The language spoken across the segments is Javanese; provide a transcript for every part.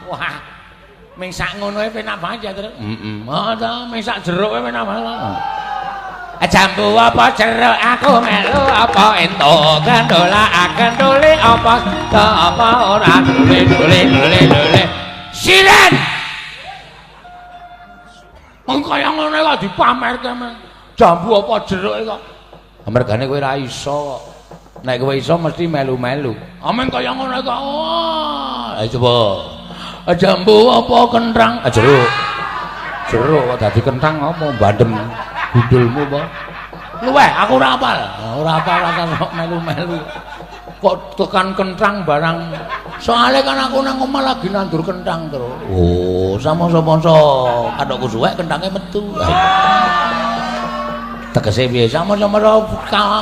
Wah. Ming sak ngono e penak banget ya, Truk. Heeh. Oh ta, ming sak jeruk e penak banget. Jambu apa jeruk aku melu apa entuk kendola kendole apa apa ora dole dole dole dole. Siren. Mung kaya ngono kok dipamerke men. Jambu apa jeruk kok. Mergane kowe ora iso kok. Nek kowe iso mesti melu-melu. Amen kaya ngono kok. Oh, ayo coba. Jambu apa kenthang? Ah, jeruk. Jeruk kok dadi kenthang apa bandem gundulmu apa? Luweh, aku ora hafal. Ora hafal ora kok melu-melu. Kok tekan kenthang barang. Soale kan aku nang omah lagi nandur kenthang terus. Oh, samangsa-mangsa kathokku suwek kenthange metu. Tegese piye? Samangsa-mangsa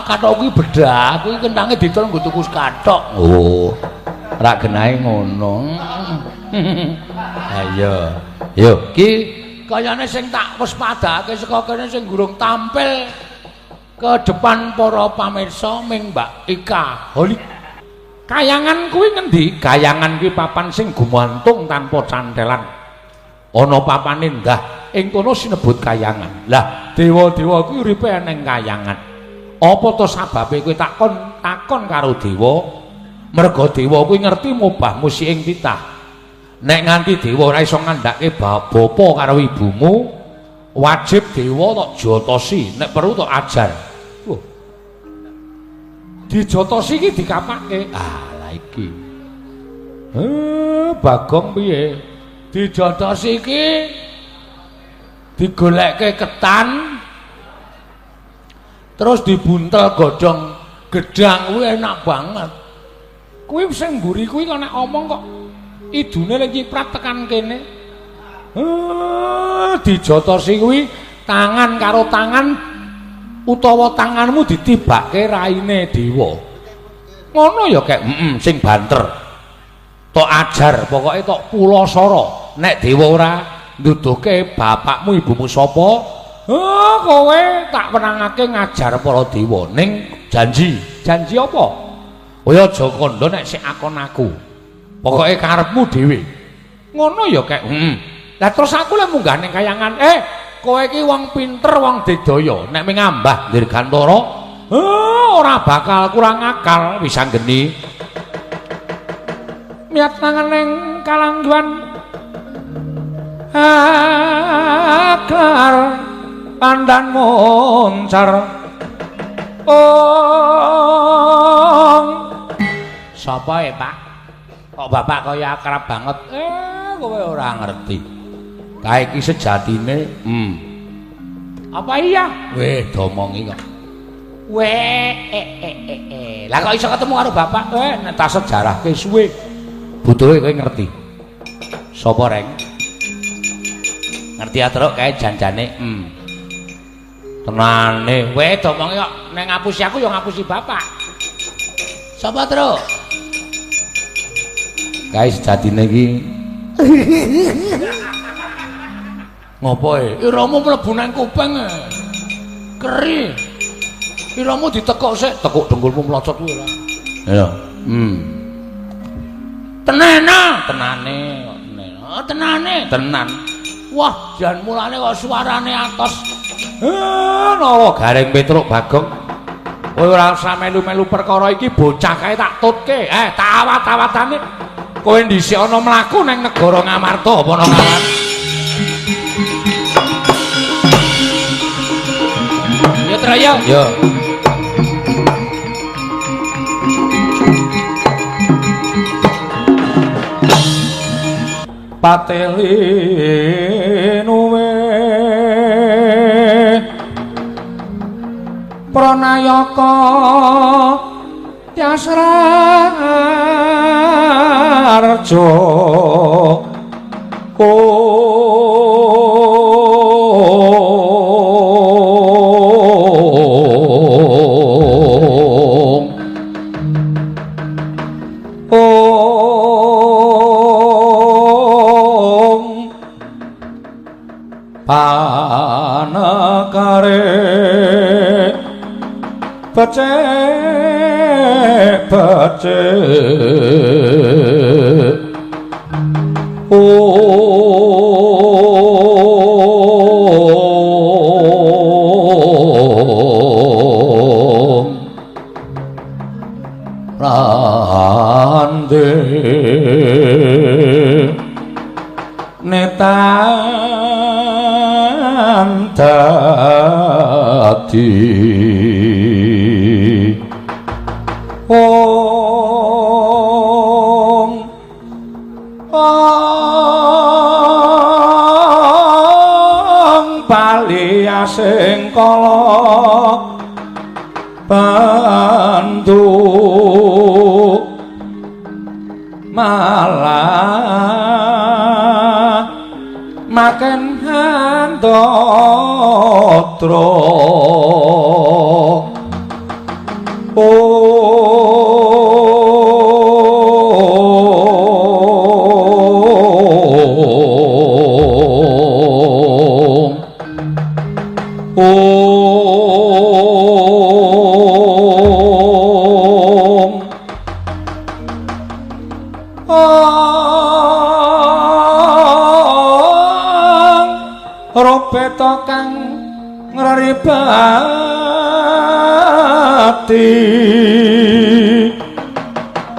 kathokku iki bedah, kuwi kenthange didol nggo tuku kathok. Oh. Ora genahe ngono. Ayo. Yo, ki kayane sing tak waspadake saka kene sing gurung tampil ke depan para pamirsa ming Mbak Ika Holik. Kayangan kuwi ngendi? Kayangan kuwi papan sing gumantung tanpa cantelan. Ana papane ndah ing kono sinebut kayangan. Lah, dewa-dewa kuwi uripe ning kayangan. Apa to sababe kowe takon takon karo dewa? Merga dewa kuwi ngerti mubah musi ing titah. Nek nganti dewa ora iso ngandhake bapa karo ibumu, wajib dewa tok jotosi, nek perlu tok ajar. Loh. Dijotosi iki dikapake. Ah, lah iki. Bagong piye? Dijotosi iki digolekke ketan terus dibuntel godhong gedang kuwi enak banget. Kuwi sing mburi kuwi kok nek omong kok idune lek nyiprat tekan kene. Dijotosi kuwi tangan karo tangan utawa tanganmu ditibake raine dewa. Ngono ya kek, heeh, sing banter. Tok ajar, pokoke tok pulasara. Nek dewa ora nduduhke bapakmu ibumu sapa, kowe tak wenangake ngajar para dewa. Ning janji, janji apa? Kowe aja kandha nek sik akon aku. Pokoke karepmu dhewe. Ngono ya kek, heeh. Lah terus aku lek munggah ning kayangan, kowe iki wong pinter, wong digdaya, nek ming ngambah dirgantara, ora bakal kurang akal wis anggeni. Miat tangan ning kalangguan akar pandan moncar. Ong. Sapa e, Pak? Kok bapak kaya akrab banget? Kowe ora ngerti. Kae iki sejatine, Apa iya? Weh, domongi kok. Weh, Lah kok iso ketemu karo bapak? Nek tak sejarahke suwe. Butuhe kowe ngerti. Sapa, Reng? Ngerti ya, Truk, kae janjane. Tenane. Weh, domongi kok nek ngapusi aku ya ngapusi bapak. Sapa, Truk? Kae sejatine iki ngopo e? Iramu mlebu nang kuping e. Keri. Iramu ditekuk sik, tekuk dengkulmu mlocot kuwi ora. Ya. Tenena, tenane kok tenene. Oh, tenane, tenan. Wah, jan mulane kok suarane atos. Nara Gareng Petruk Bagong. Kowe ora usah melu-melu perkara iki, bocah kae tak tutke. Tak awat-awatane. Kowe dhisik ana mlaku nang negara Ngamarta apa nang Ngamarta? Ya, Tra, ya. Ya. Pateli nuwe Pranayaka Tyasrarjo Ong Ong Panekare becik becik Om Rande Netan dadi Om Om paliasing kala bantu malah makin handatra. Om Om Om Rupeta kang ngraribati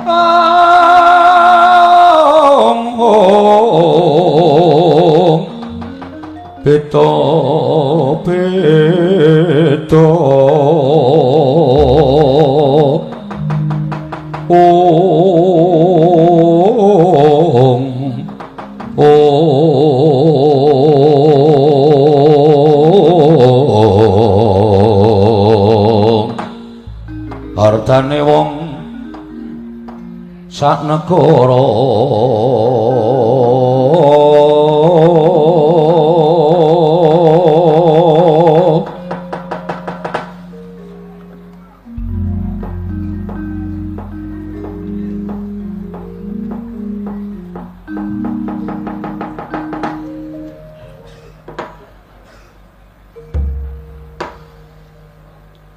Om Om Beta beta Om Om Hartane wong sak negara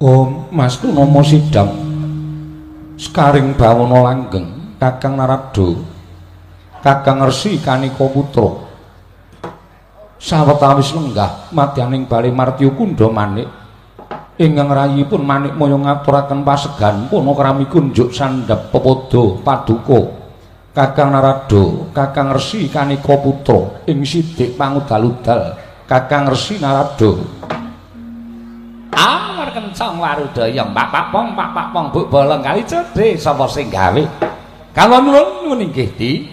Om Mas Kunomo Sidam Sekaring bawana langgeng Kakang Narada Kakang Resi Kanika Putra sawetawis lenggah madyaning bale Martya Kundha Manik ingkang rayipun Manik Maya ngaturaken pasegan panakrami kunjuk sandhep pepada paduka Kakang Narada Kakang Resi Kanika Putra ing sidik pangudal-udal Kakang Resi Narada. Amar kencang warudaya Pak Pong Pak Pong buk bolong kali cedhe sapa sing gawe. Kawula nuwun nuwun inggih Di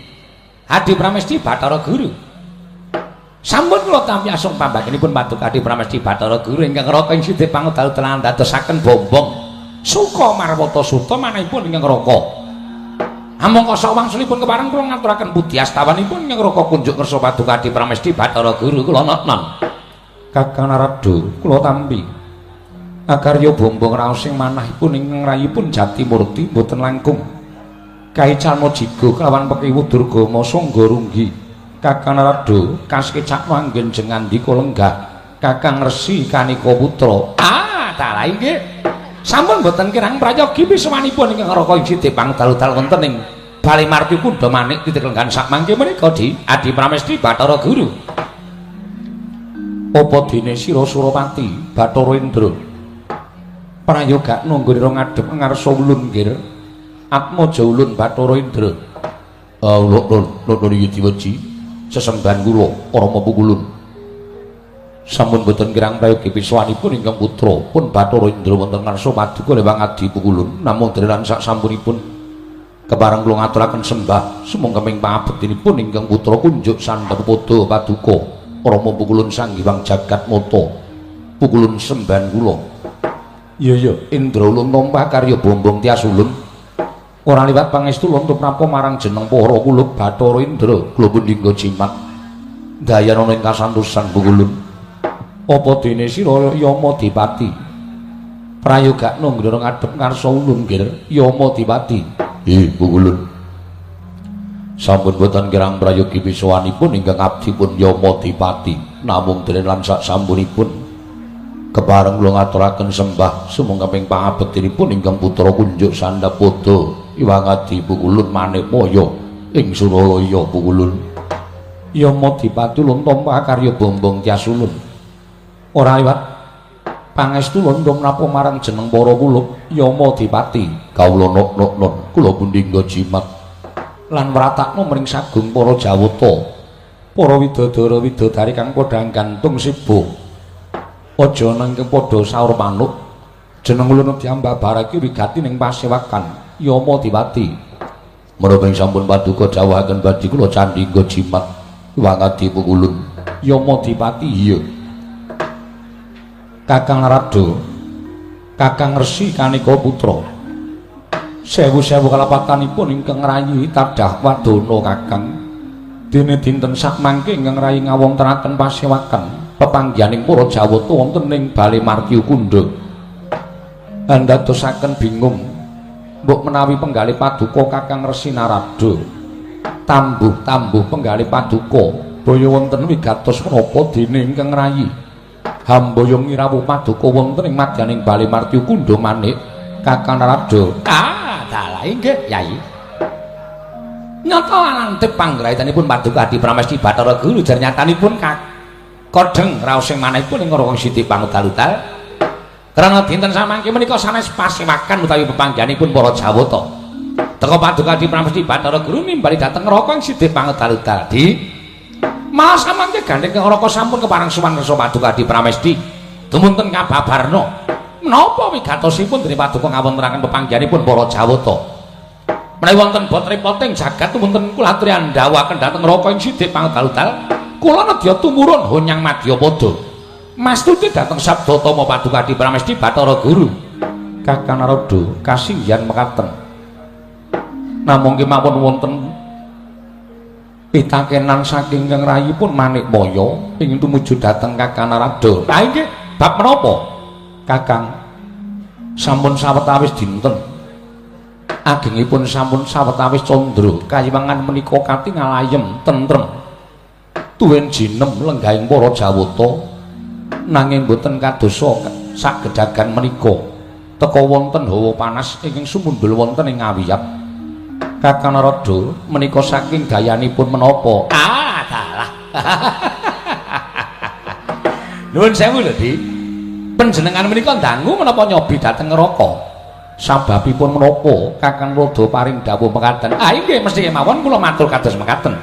Adi Pramesti Bathara Guru. Sampun kula tampi asung pambagenipun paduka Adi Pramesti Bathara Guru ingkang raka ing sidhe pangudal-udalan dadosaken bombong suka marwata suta manahipun ingkang raka. Amangka sak wangsulipun kepareng kula ngaturaken puji astawanipun ingkang raka kunjuk ngersa paduka Adi Pramesti Bathara Guru kula noknon. Kakang Narada kula tampi akarya bombong raos sing manahipun ingkang rayipun Jatimurti boten langkung kaicalma jigo kelawan pekiwu Durgama sangga runggi. Kakang Narada kasekecakno anggen jengandika lenggah Kakang Resi Kanika Putra. Ah, dalah inggih. Sampun boten kirang prayogi pisuwanipun ingkang raka ing sidhe pangdal-dal wonten ing Bale Martya Kundha Manik titik lenggan sak mangke menika Di Adi Pramesti Bathara Guru. Apa dene sira Surapati Bathara Indra prayogakno nggone ngadhep ngarsa ulun nggir Atmaja ulun Bathara Indra. Ulun lun iki diweji sesembahan kula Rama Pukulun. Sampun boten kirang prayogi pisuwanipun ingkang putra pun Bathara Indra wonten ngarsa paduka lewang adi Pukulun namung dene sak sampunipun kepareng kula ngaturaken sembah sumangga ing pangabektinipun ingkang putra kunjuk sandhep padha paduka Rama Pukulun Sang Hyang Jagat Mata Pukulun sembahan kula. Iya iya Indra ulun nampa karya bombong tias ulun ora liwat pangestu ulun tumrapa marang jeneng para kula Bathara Indra kula pundhingga jimat dayanana ing kasantosan Pukulun. Apa dene sira Yama Dipati prayogakno nggone ngadhep ngarsa ulun nggir Yama Dipati. Nggih Pukulun. Sampun boten kirang prayogi pisuwanipun ingkang abdi pun Yama Dipati namung dene lan sak sampunipun kepareng kula ngaturaken sembah sumangga ing pangabektinipun ingkang putra kunjuk sandhap padha Iwang Adi Pukulun Manikmaya ing Suralaya Pukulun. Yama Dipati ulun tampa karya Bombong Tyas ulun. Ora liwat pangestu londo menapa marang jeneng para kulup Yama Dipati. Kawula nok-nok-nok kula pundhingga jimat lan wratakno mring sagung para jawata. Para widodara widodari kang padha gantung sibo. Aja nanging padha saur manuk. Jeneng ulun diambabarake wigati ning pasewakan Yama Dipati. Menapa ing sampun paduka dawuhaken badhe kula candhingga jimat wangadi ulun Yama Dipati. Iya Kakang Narada, Kakang Resi Kanika Putra, sewu-sewu kalapatanipun ingkang ngrayi tadah wadana Kakang. Dene dinten sakmangke ingkang ngrayi ngawontenaken pasewakan pepanggihaning para jawata wonten ing Bale Martya Kunda. Andadosaken bingung mbok menawi penggalih paduka Kakang Resi Narada tambuh-tambuh penggalih paduka baya wonten wigatos menapa dene ingkang ngrayi hambaya ngirawuh paduka wonten ing madyaning Bale Martya Kunda manik Kakang Narada. Ah, dalah inggih Yai. Nyata alantip panggrahitanipun paduka Adi Pramesti Bathara Guru jar nyatanipun kodheng raos sing manahipun ing Raka Siti Pangudal-udal. Krana dinten samangke menika sanes pasewakan utawi pepanggihanipun para jawata. Teka paduka Adi Pramesti Bathara Guru nimbali dhateng Raka Siti Pangudal-udal. Di malah samangke gandheng Raka sampun kepareng sowan resa paduka Adi Pramesti tumunten kababarna menapa wigatosipun dening paduka ngawontenaken pepanggihanipun para jawata. Menawi wonten bot repoting jagat tumunten kula aturi andhawaken dhateng Raka ing Sidik Pangudal-udal kula nedya tumurun honyang madyapada mastuti dhateng sabda tama paduka Adi Pramesti Bathara Guru. Kakang Narada kasinggihan mekaten namung kemawon wonten pitakenan saking ingkang rayipun Manikmaya ingin tumuju dhateng Kakang Narada. Ha inggih bab menapa Kakang? Sampun sawetawis dinten agengipun sampun sawetawis candra kayiwangan menika katingal ayem tentrem tuwin jinem lenggahing para jawata nanging boten kadosa sagedhagan menika teka wonten hawa panas ingkang sumundhul wonten ing awiyat. Kakang Narada menika saking dayanipun menapa? Ah, dalah. Nuwun sewu lho, Dik. Panjenengan menika dangu menapa nyobi dhateng neraka? Sababipun menapa Kakang Narada paring dawuh mekaten? Ah, inggih mesti kemawon kula matur kados mekaten.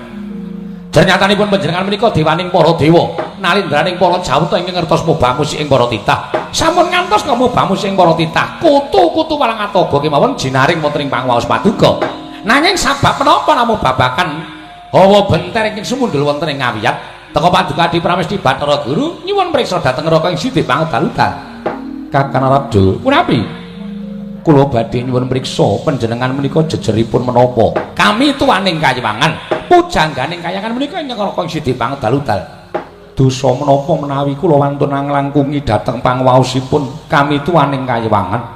Jernyatanipun panjenengan menika dewaning para dewa, nalindraning para jawata ingkang ngertos mubamusik ing para titah. Sampun ngantos mubamusik ing para titah. Kutu-kutu walang atoga kemawon jinaring wonten ing pangwaos paduka. Nanging sabab menapa namung babagan hawa benter ingkang sumundhul wonten ing ngawiyat teka paduka Adi Pramesti Bathara Guru nyuwun priksa dhateng neraka ing Sidik Pangudal-udal. Kakang Narada, punapi? Kula badhe nyuwun priksa panjenengan menika jejeripun menapa? Kami tuaning kayiwangan, pujangganing kayangan menika ing neraka ing Sidik Pangudal-udal. Dosa menapa menawi kula wantun nglangkungi dhateng pangwaosipun kami tuaning kayiwangan?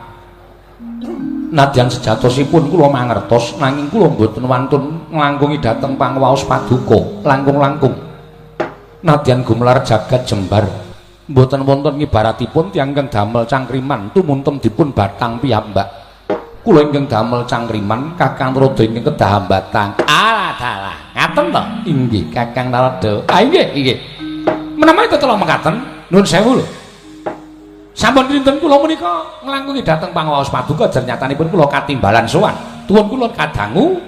Nadyan sejatosipun kula mangertos nanging kula mboten wantun nglangkungi dhateng pangwaos paduka langkung-langkung. Nadyan gumelar jagat jembar mboten wonten ngibaratipun tiyang ingkang damel cangkriman tumuntem dipun batang piyambak. Kula ingkang damel cangkriman Kakang Narada ingkang kedah ambatang. Ah, dalah. Ngaten to? Inggih Kakang Narada. Ah inggih, inggih. Menawi tetela mekaten, nuwun sewu lho. Sampun dinten kula menika nglangkungi dhateng pangwaos paduka jernyatanipun kula katimbalan sowan. Tuwun kula kadangu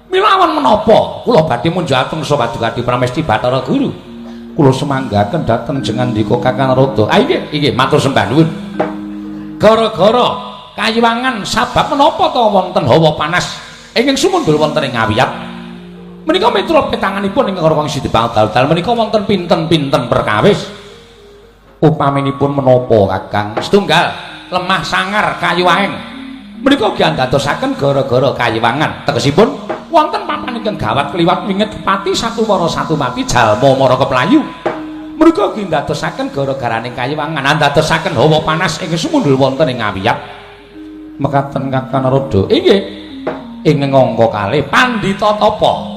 mila awan menapa kula badhe munjakaken sa paduka Adi Pramesti Bathara Guru. Kula semanggaken dhateng jengandika Kakang Narada. Ah inggih, inggih matur sembah nuwun. Gara-gara kayiwangan sabab menapa ta wonten hawa panas ingkang sumundhul wonten ing ngawiyat. Menika miturut petanganipun ing Raka Sidi Pangdal menika wonten pinten-pinten perkawis. Upaminipun menapa Kakang? Setunggal lemah sangar kayu aeng. Menika ugi andadosaken gara-gara kayiwangan. Tegesipun wonten papan ingkang gawat kliwat winget pati satu mara satu mati jalma mara keplayu. Menika ugi ndadosaken gara-garaning kayiwangan andadosaken hawa panas ingkang sumundhul wonten ing ngawiyat. Mekaten Kakang Narada. Inggih. Ing angka kalih pandhita tapa.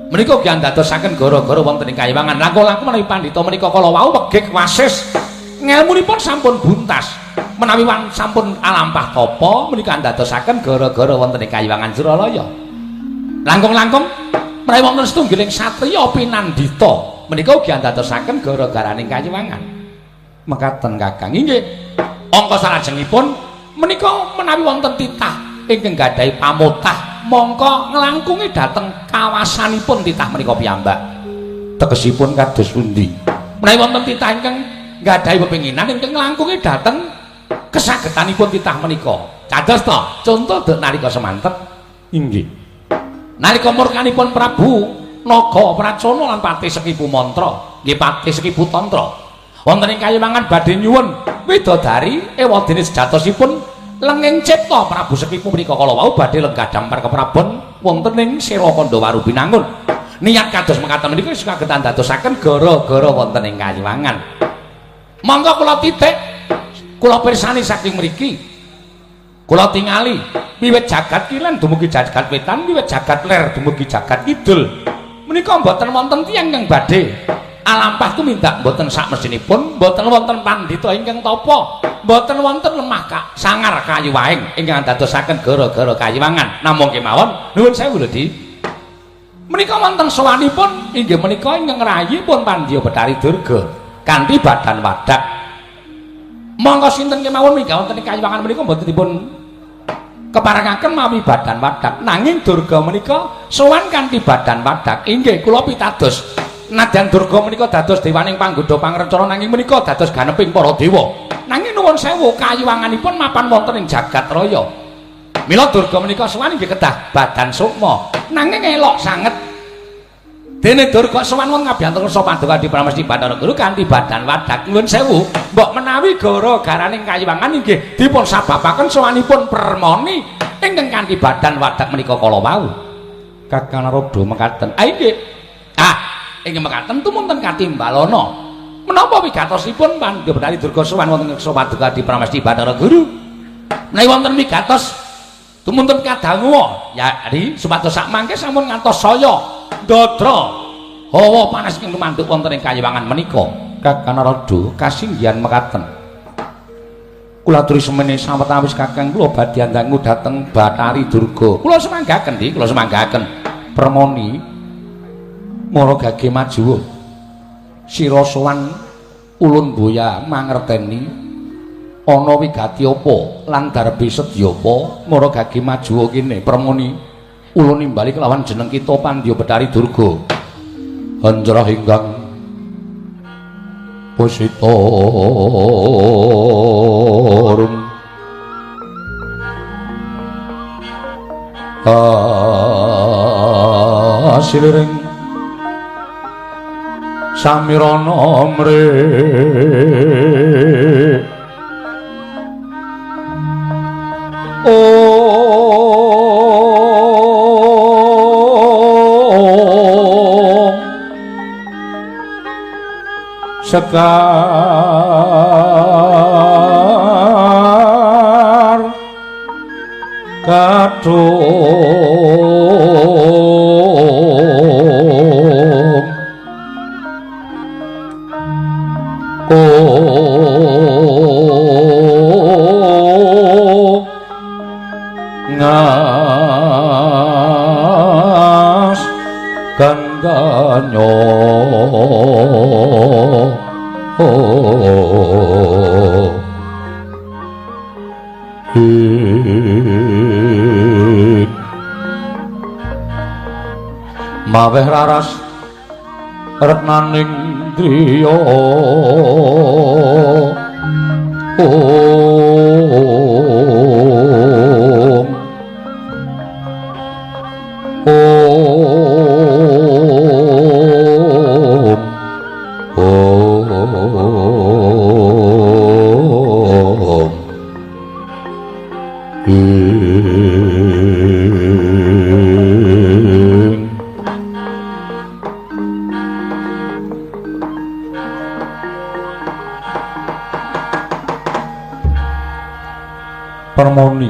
Menika ugi andadosaken gara-gara wonten ing kayiwangan. Langkung-langkung menawi pandhita menika kala wau wegik wasis ngelmunipun sampun buntas. Menawi sampun alampah tapa menika andadosaken gara-gara wonten ing kayiwangan Suralaya. Langkung-langkung Menawi wonten setunggiling satriya pinandhita menika ugi andadosaken gara-garaning kayiwangan. Mekaten Kakang. Inggih. Angka salajengipun menika menawi wonten titah ingkang gadhahi pamotah mongko nglangkungi dhateng kawasanipun titah menika piyambak. Tegesipun kados pundi? Menawi wonten titah ingkang gadhahi pepinginan ingkang nglangkungi dhateng kesagetanipun titah menika. Cados to, conto dek nalika semanten. Inggih. Nalika murkanipun Prabu Naga Pracona lan Patih Sekipu Mantra, nggih Patih Sekipu Tantra. Wonten ing kayiwangan badhe nyuwun widodari ewadene sejatosipun lenging cipta Prabu Sekipu menika kala wau badhe lenggah dampar keprabon wonten ing Sera Kandhawaru Binangun. Niat kados mekaten menika kagetan dadosaken gara-gara wonten ing kayiwangan. Monggo kula titik, kula pirsani saking mriki. Kula tingali wiwit jagat kilen dumugi jagat wetan, wiwit jagat ler dumugi jagat kidul. Menika mboten wonten tiyang ingkang badhe alampah tumindak mboten sakmestinipun, mboten wonten pandhita ingkang tapa, mboten wonten lemah kak sangar kayu waing ingkang dadosaken gara-gara kayiwangan. Namung kemawon nuwun sewu lho Di. Menika wonten sowanipun inggih menika ingkang ngrayipun Pandya Bathari Durga kanthi badan wadak. Monggo sinten kemawon minggah wonten ing kayiwangan menika mboten dipun keparengaken mawi badan wadak, nanging Durga menika sowan kanthi badan wadak. Inggih kula pitados, nadyan Durga menika dados dewaning panggodha pangrencana nanging menika dados ganeping para dewa. Nanging nuwun sewu kayiwanganipun mapan wonten ing jagat raya. Mila Durga menika sowan inggih kedah badan sukma, nanging elok sanget. Dene Durga sowan wonten ngabiyantara kersa Paduka Adi Pramesti Bathara Guru kanthi badan wadak. Nuwun sewu, mbok menawi gara-garaning kayiwangan inggih dipun sababaken sowanipun Permoni ingkang kanthi badan wadak menika kala wau. Kakang Narada mekaten. Ah inggih. Ah, inggih mekaten tumunten katimbalana. Menapa wigatosipun Pandya Bathari Durga sowan wonten kersa Paduka Adi Pramesti Bathara Guru? Menawi wonten wigatos tumunten kadangu ya ri supados sak mangke sampun ngantos saya ndadra hawa panas ingkang lumanduk wonten ing kayiwangan menika. Kakang Narada kasinggihan mekaten. Kula aturi semene sawetawis Kakang kula badhe andangu dhateng Bathari Durga. Kula semanggaken Di, kula semanggaken. Permoni mara gage majuwa. Sira sowan ulun boya mangerteni ana wigati apa lan darbe sedya apa mara gage majuwa kene. Permoni ulun nimbali kelawan jeneng kita Pandya Bathari Durga. Anjrah ingkang pusita rum asiliring samirana mre sekar kadung ngas gandanyo. Maweh raras retnaning driya om om om ing Permoni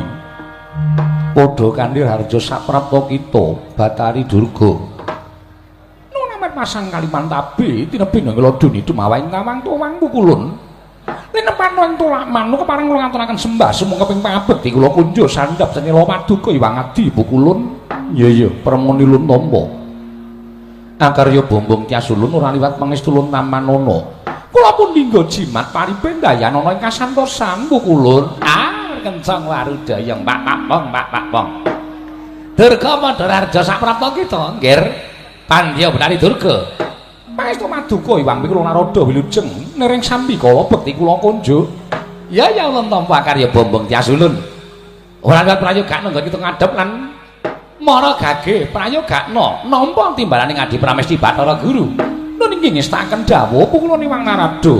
padha kanthi harja saprapta kita Bathari Durga. Nuwun amet masang Kalimantabe tinebih ngeladuni dumawaing tawang tuwang pukulun. Linepano ing tulak manuk kepareng kula ngaturaken sembah sumangga ping pangabekti kula kunjuk sandhap senila paduka Iwang Adi pukulun. Iya iya Permoni lun tampa. Akarya bombong tiasulun ora liwat pangestulun tampanana. Kula pun lingga jimat paribendayan ana ing kasantosan pukulun. Ah, kencang warudayang pak pak pong pak pak pong. Durga Madhararja saprapta kita, nggih. Pandya Betari Durga. Pangestu maduka Iwang Pikul Narada wilujeng nering sambikala bekti kula kunjuk. Ya ya ulun tampa akarya bombong tiasulun. Ora liwat prayogakna nggon kita ngadhep lan mara gage prayogakna nampa timbalaning Adi Pramesti Bathara Guru. Nun inggih ngestakaken dawuh kula Niwang Narada.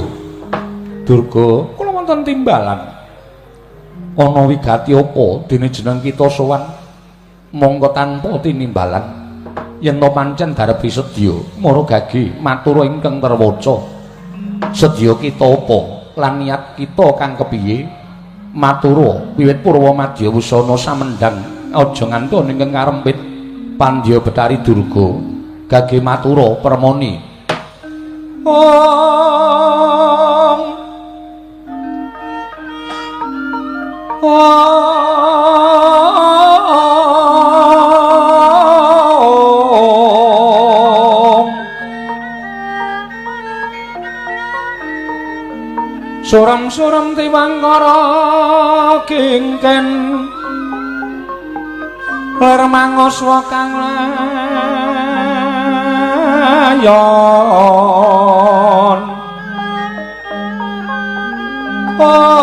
Durga, kula wonten timbalan. Ana wigati apa dene jeneng kita sowan mongko tanpa tinimbalan. Yen to pancen darbi sedya mara gage matur ingkang terwaca. Sedya kita apa lan niat kita kang kepiye? Matura wiwit purwa madya wusana samendhang aja nganti ana ingkang karempit. Pandya Betari Durga gage matura permoni. Ong ong suram-suram tiwangkara kingken lir mangoswa kang layon. Ong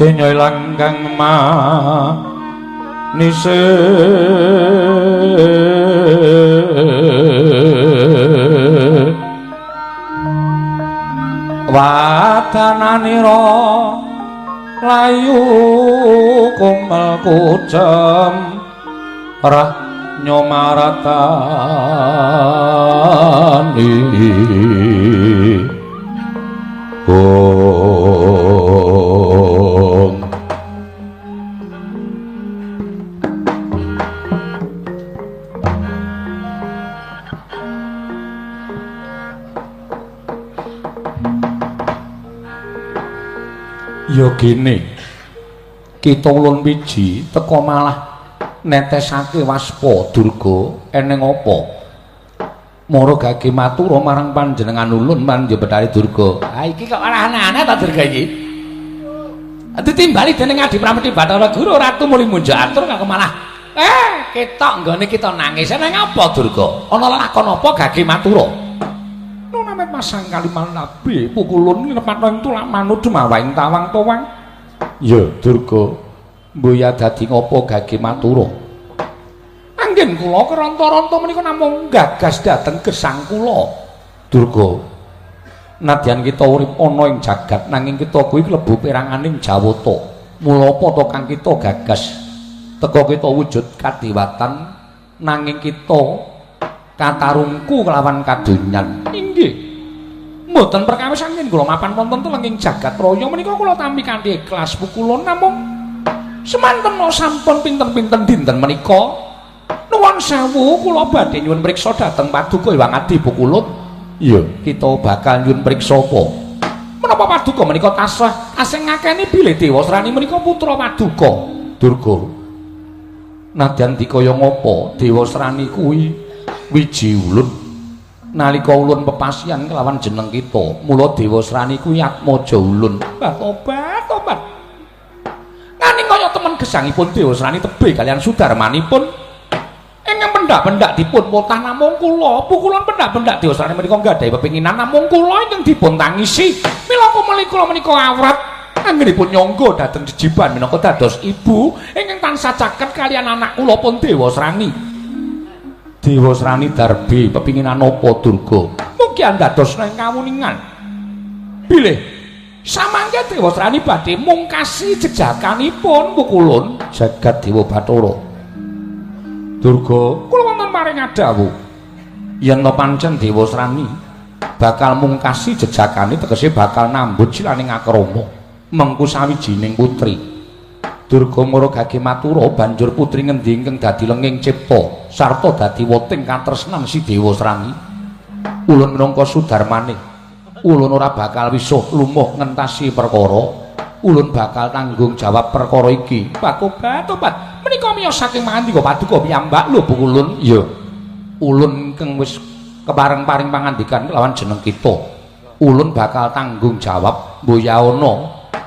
denya ilang kang manise wadananira layu kumel kucem rah nyomaratani. Om ya gene kita ulun wiji teka malah netesake waspa Durga eneng apa mara gage matura marang panjenengan ulun Pandya Betari Durga. Ha iki kok ora aneh-aneh ta Durga iki ditimbali dening Adi Pramesti Bathara Guru ratu muli munjuk atur kok malah ketok nggone kita nangis eneng apa Durga ana lakon apa gage matura nunamet masang kaliman nabi pukulun nepatno ing tulak manut dumawaing tawang-tawang. Ya Durga mboya dadi ngopo gage matura anggen kula keronta-ronta menika namung gagas dhateng gesang kula. Durga nadyan kita urip ana ing jagat nanging kita kuwi klebu peranganing Jawata mula apa to kang kita gagas teka kita wujud kadiwatan nanging kita katarungku kelawan kadonyan. Inggih mboten perkawis anggen kula mapan wonten telenging jagat raya menika kula tampi kanthi ikhlas pukulun namung semanten sampun pinten-pinten dinten menika nuwun sewu kula badhe nyuwun priksa dhateng paduka Hyang Adi Pukulun. Iya kita bakal nyuwun priksa apa menapa paduka menika tasih asing ngakeni bilih Dewasrani menika putra paduka. Durga nadyan dikaya ngapa Dewasrani kuwi wiji ulun nalika ulun pepasian kelawan jeneng kita mula Dewasrani kuwi atmaja ulun. Tobat tobat nganing kaya temen gesangipun Dewasrani tebih kalian sudarmanipun ingkang pendak-pendak dipun potah namung kula pukulun pendak-pendak Dewasrani menika nggadahi pepinginan namung kula ingkang dipun tangisi mila kumeli kula menika awrat anggenipun nyangga dhateng jejiban minangka dados ibu ingkang tansah caket kalian anak kula pun Dewasrani. Dewasrani darbi pepinginan apa Durga mugi andados ing kawuningan bilih samangke Dewasrani badhe mungkasi jejakanipun pukulun jagat Dewa Bathara. Durga kula wonten paring dawuh yen to pancen Dewasrani bakal mungkasi jejakane tegese bakal nambut silaning akrama mengku sawijining putri. Durga mara gage matura banjur putri ngendi ingkang dadi lenging cipta sarta dadi woting katresnan si Dewasrani. Ulun minangka sudarmane ulun ora bakal wisuh lumuh ngentasi perkara. Ulun bakal tanggung jawab perkara iki. Tobat-tobat. Menika miyos saking pangandika paduka piyambak lho Pukulun. Iya. Ulun ingkang wis kepareng paring pangandikan kelawan jeneng kita. Ulun bakal tanggung jawab mboyaana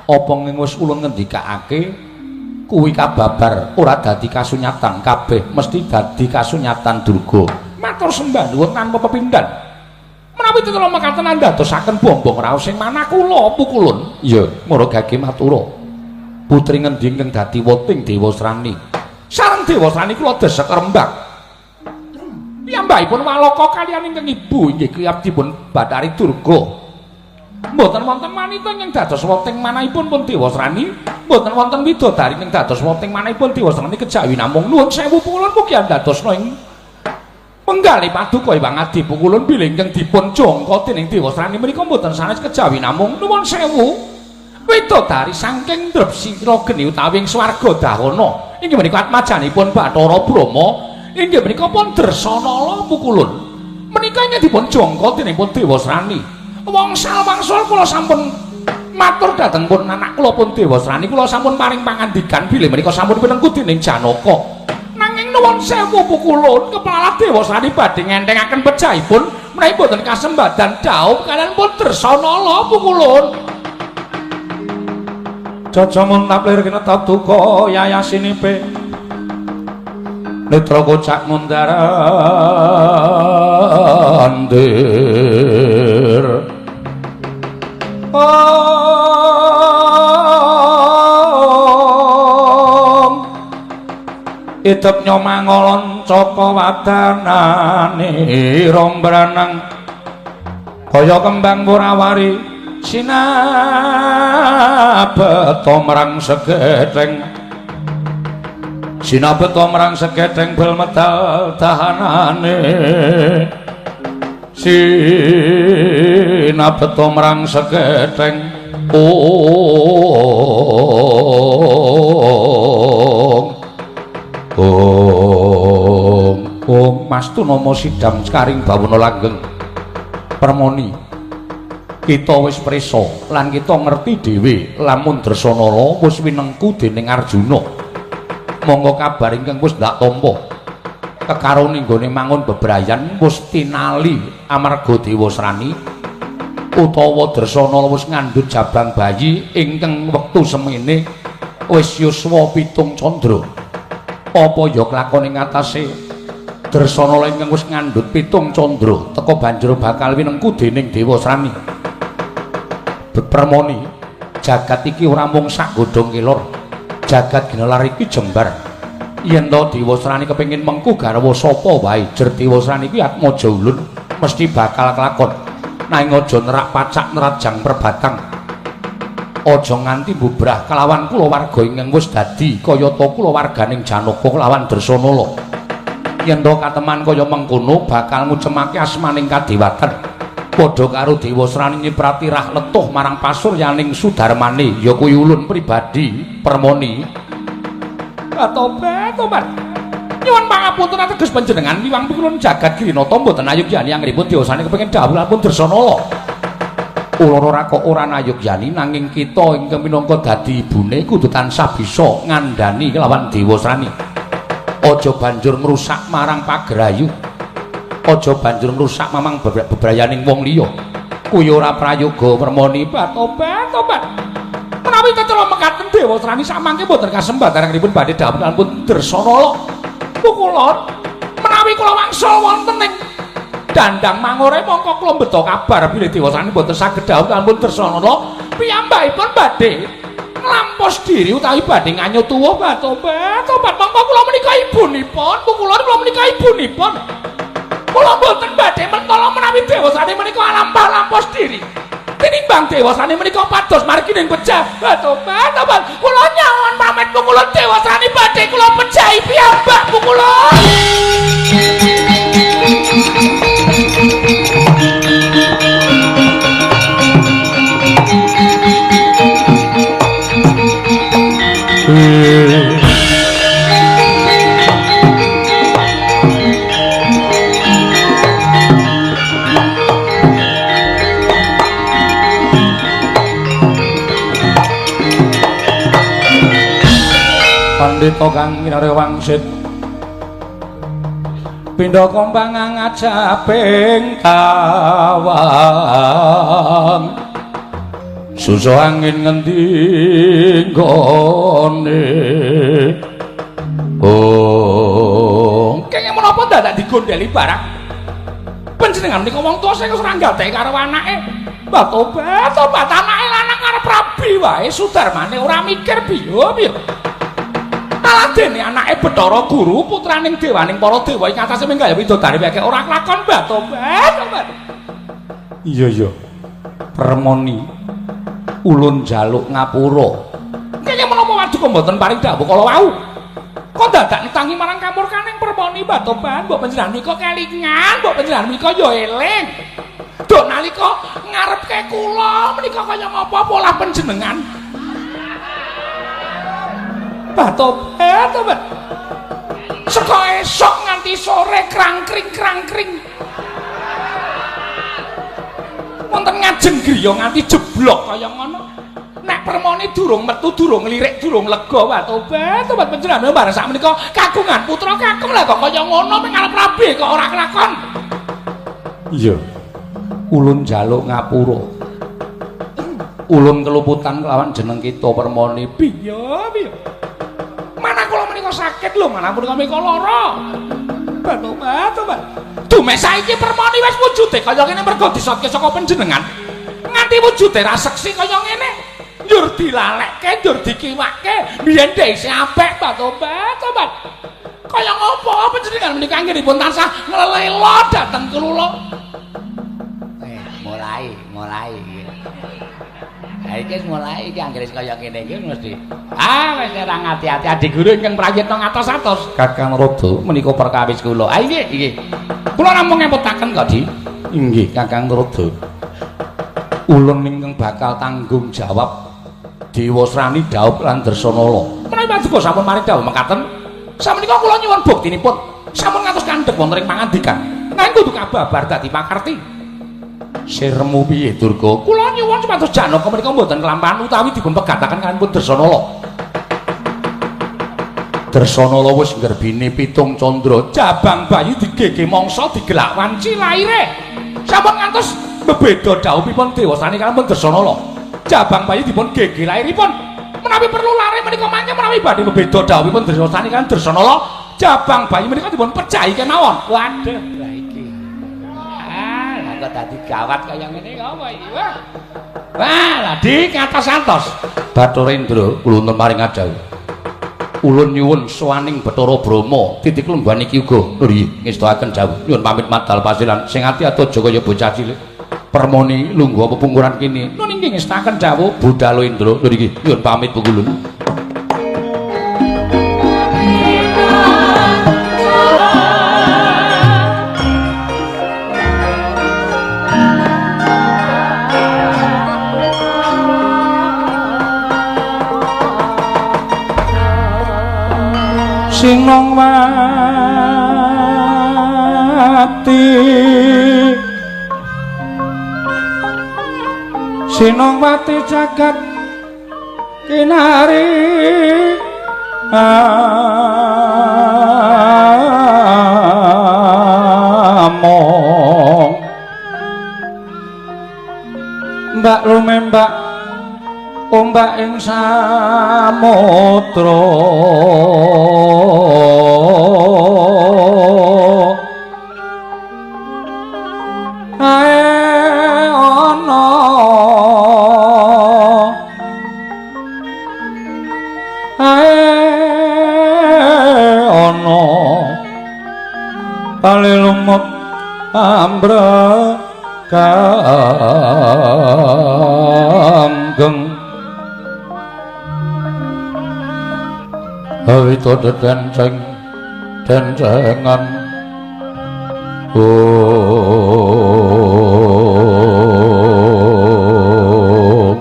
apa ing wis ulun ngendikake kuwi kababar ora dadi kasunyatan kabeh mesti dadi kasunyatan Durga. Matur sembah nuwun tanpa pepindhan. Menawi tetela mekaten andadosaken bombong raos sing manah kula Pukulun. Iya, Maragage matura. Putri ngendi ingkang dadi weting Dewasrani? Sareng Dewasrani kula desek rembag. Piyambakipun Walaka kaliyan ingkang ibu inggih kiyapipun Bathari Durga. Mboten wonten wanita ingkang dados weting manahipun pun Dewasrani, mboten wonten widodari ingkang dados weting manahipun Dewasrani kejawi namung nuwun sewu Pukulun mugi andadosna ing penggalih paduka Hyang Adi Pukulun bilih ingkang dipun jangka dening Dewasrani menika mboten sanes kejawi namung nuwun sewu widodari saking Drepsira geni utawi ing swarga dahana inggih menika atmajanipun Bathara Brahma inggih menika pun Dresanala Pukulun menika ingkang dipun jangka dening pun Dewasrani. Wangsal wangsul kula sampun matur dhateng pun anak kula pun Dewasrani kula sampun paring pangandikan bilih menika sampun pinengku dening Janaka. Nanging nuwun sewu Pukulun kepala Dewasrani badhe ngentengaken pejahipun menawi boten kasembadan dhaup kaliyan pun Dresanala Pukulun. Jaja muntap lir kinetap duka yayasinipe netra kocak mundar andir. Idep nyomangolon caka wadanane rombranang kaya kembang wurawari sinabeta marang segetheng sinabeta marang segetheng bel medal dahanane sinabeta marang segetheng. Om Om Mastu nama sidam sekaring bawana langgeng. Permoni kita wis prisa lan kita ngerti dhewe lamun Dresanala wis winengku dening Arjuna. Monggo kabar ingkang wis ndak tampa kekarone nggone mangun bebrayan wis tinali amarga Dewasrani utawa Dresanala wis ngandhut jabang bayi ingkang wektu semene wis yuswa 7 candra. Apa ya klakone ngatasé Dresanala ingkang wis ngandhut 7 candra teka banjur bakal winengku dening Dewasrani. Bepermoni jagat iki ora mung sak godhong kelor, jagat ginelar iki jembar. Yen to Dewasrani kepengin mengku garwa sapa wae jer Dewasrani iki atmaja ulun mesti bakal kelakon. Nanging aja nerak pacak nerajang perbatang, aja nganti mbubrah kelawan kulawarga ingkang wis dadi kayata kulawarganing Janaka kelawan Dresanala. Yen to kateman kaya mengkono bakal ngucemake asmaning kadewatan. Padha karo Dewasrani nyiprati rah letuh marang pasuryaning Sudarmane ya kuwi ulun pribadi Permoni. Tobat tobat. Nyuwun pangapunten ateges panjenengan liwang pikulun jagat Girinata mboten ayogyani angripun Dewasrani kepengin dhawuh pun Dresanala. Ulun ora kok ora nayogyani nanging kita ingkang minangka dadi ibune kudu tansah bisa ngandhani kelawan Dewasrani. Aja banjur ngrusak marang pagerayu. Aja banjur ngrusak mamang bebrayaning wong liya. Kuwi ora prayoga Permoni. Tobat tobat. Menawi tetela mekaten Dewasrani samangke mboten kasembatan angripun badhe dhawuh pun Dresanala. Pukulun menawi kula wangsul wonten ing dandang mangore mongko kula mbeta kabar bilih Dewasrani mboten saged dhawuh pun Dresanala piyambakipun badhe nglampos diri utawi badhe nganyut tuwuh. Tobat tobat mongko kula menika ibunipun Pukulun kula menika ibunipun. Kula mboten badhe mentala menawi Dewasrani menika lampah-lampos diri. Tinimbang Dewasrani menika pados margi ning pejah. Tobat tobat kula nyawon pamit Pukulun Dewasrani badhe kula pejahi piyambak Pukulun. Pandhita kang kinarya wangsit pindha kompang ngajaping tawang susu angin ngendi nggone. Oh, kenging menapa dadak digondheli barang panjenengan menika wong tuwa sing wis ora nggatheki karo anake. Mbah tobat, tobat anake lanang arep rabi wae Sudarmane ora mikir piye-piye. Malah dene anake Bathara Guru putraning dewaning para dewa ing atase minggah widodari weke ora kelakon. Mbah tobat, tobat. Iya iya. Permoni ulun njaluk ngapura. Kenging menapa waduka mboten paring dawuh kala wau? Kok dadak netangi marang kamurkaning Permoni? Mbah tobat, mbok panjenengan menika kelingan, mbok panjenengan menika ya eling. Duk nalika ngarepke kula menika kaya ngapa polah panjenengan. Mbah tobat, tobat. Saka esuk nganti sore krangkring-krangkring. Wonten ngajeng griya nganti jeblok kaya ngono. Nek Permoni durung metu, durung lirik, durung lega. Mbah tobat, tobat panjenengan bareng sakmenika kagungan putra kakung lah kok kaya ngono ming arep rabi kok ora kelakon. Iya. Ulun njaluk ngapura. Ulun keluputan kelawan jeneng kita Permoni. Piye piye? Mana kula menika sakit lho, mana punika menika lara. Mbah tobat, tobat. Dume saiki Permoni wis wujude kaya ngene mergo disotke saka panjenengan. Nganti wujude ra seksi kaya ngene. Njur dilalekke, njur dikiwake, biyen dhek isih apik. Mbah tobat, tobat. Kaya ngopo panjenengan menika anggenipun tansah nglelela dhateng kula. Mulai iki. Ha iki mulai iki anggere kaya ngene iki mesti. Ah wis ora ngati-ati Adi Guru ingkang prayitna ngatos-atos. Kakang Rada menika perkawis kula. Ah nggih nggih. Kula namung ngemutaken kok, Di. Inggih Kakang Rada. Ulun ingkang bakal tanggung jawab Dewasrani dhaup lan Dresanala. Menawi paduka sampun maring dawuh mekaten, samenika kula nyuwun buktinipun. Sampun ngantos kandhek wonten ing pangandikan. Nanging kudu kababar dadi pakarti. Sirmu piye Durga? Kula nyuwun supados Janaka menika mboten kelampahan utawi dipun pegataken kaliyan Dresanala. Dresanala wis nggerbini pitung candra, jabang bayi digege mangsa digelak wanci laire. Sampun ngantos bebeda dhawuhipun dewasane kaliyan Dresanala. Jabang bayi dipun gege lairipun. Menawi perlu lare menika mangke menawi badhe bebeda dhawuhipun dewasane kaliyan Dresanala, jabang bayi menika dipun pejahi kemawon. Waduh, lha iki. Ah, kok dadi gawat kaya ngene apa iki? Wah. Wah, lha di ngatos-atos. Bathara Indra kula wonten paring adhawuh. Ulun nyuwun sowaning Bathara Brahma titik lungguhan iki uga. Lho nggih, ngestakaken dawuh. Nyuwun pamit madal pasilan sing ati-ati aja kaya bocah cilik. Permoni lungguh pepungkuran kini. Nun inggih ngestakaken dawuh Budhalo Indra. Lho nggih, nyuwun pamit pungkulun. Sinongwati Sinongwati jagat kinari among mbak lumembak ombak ing samudra ae ana ae ana palilumut ambre kanggeng awito dedenceng dencengan om.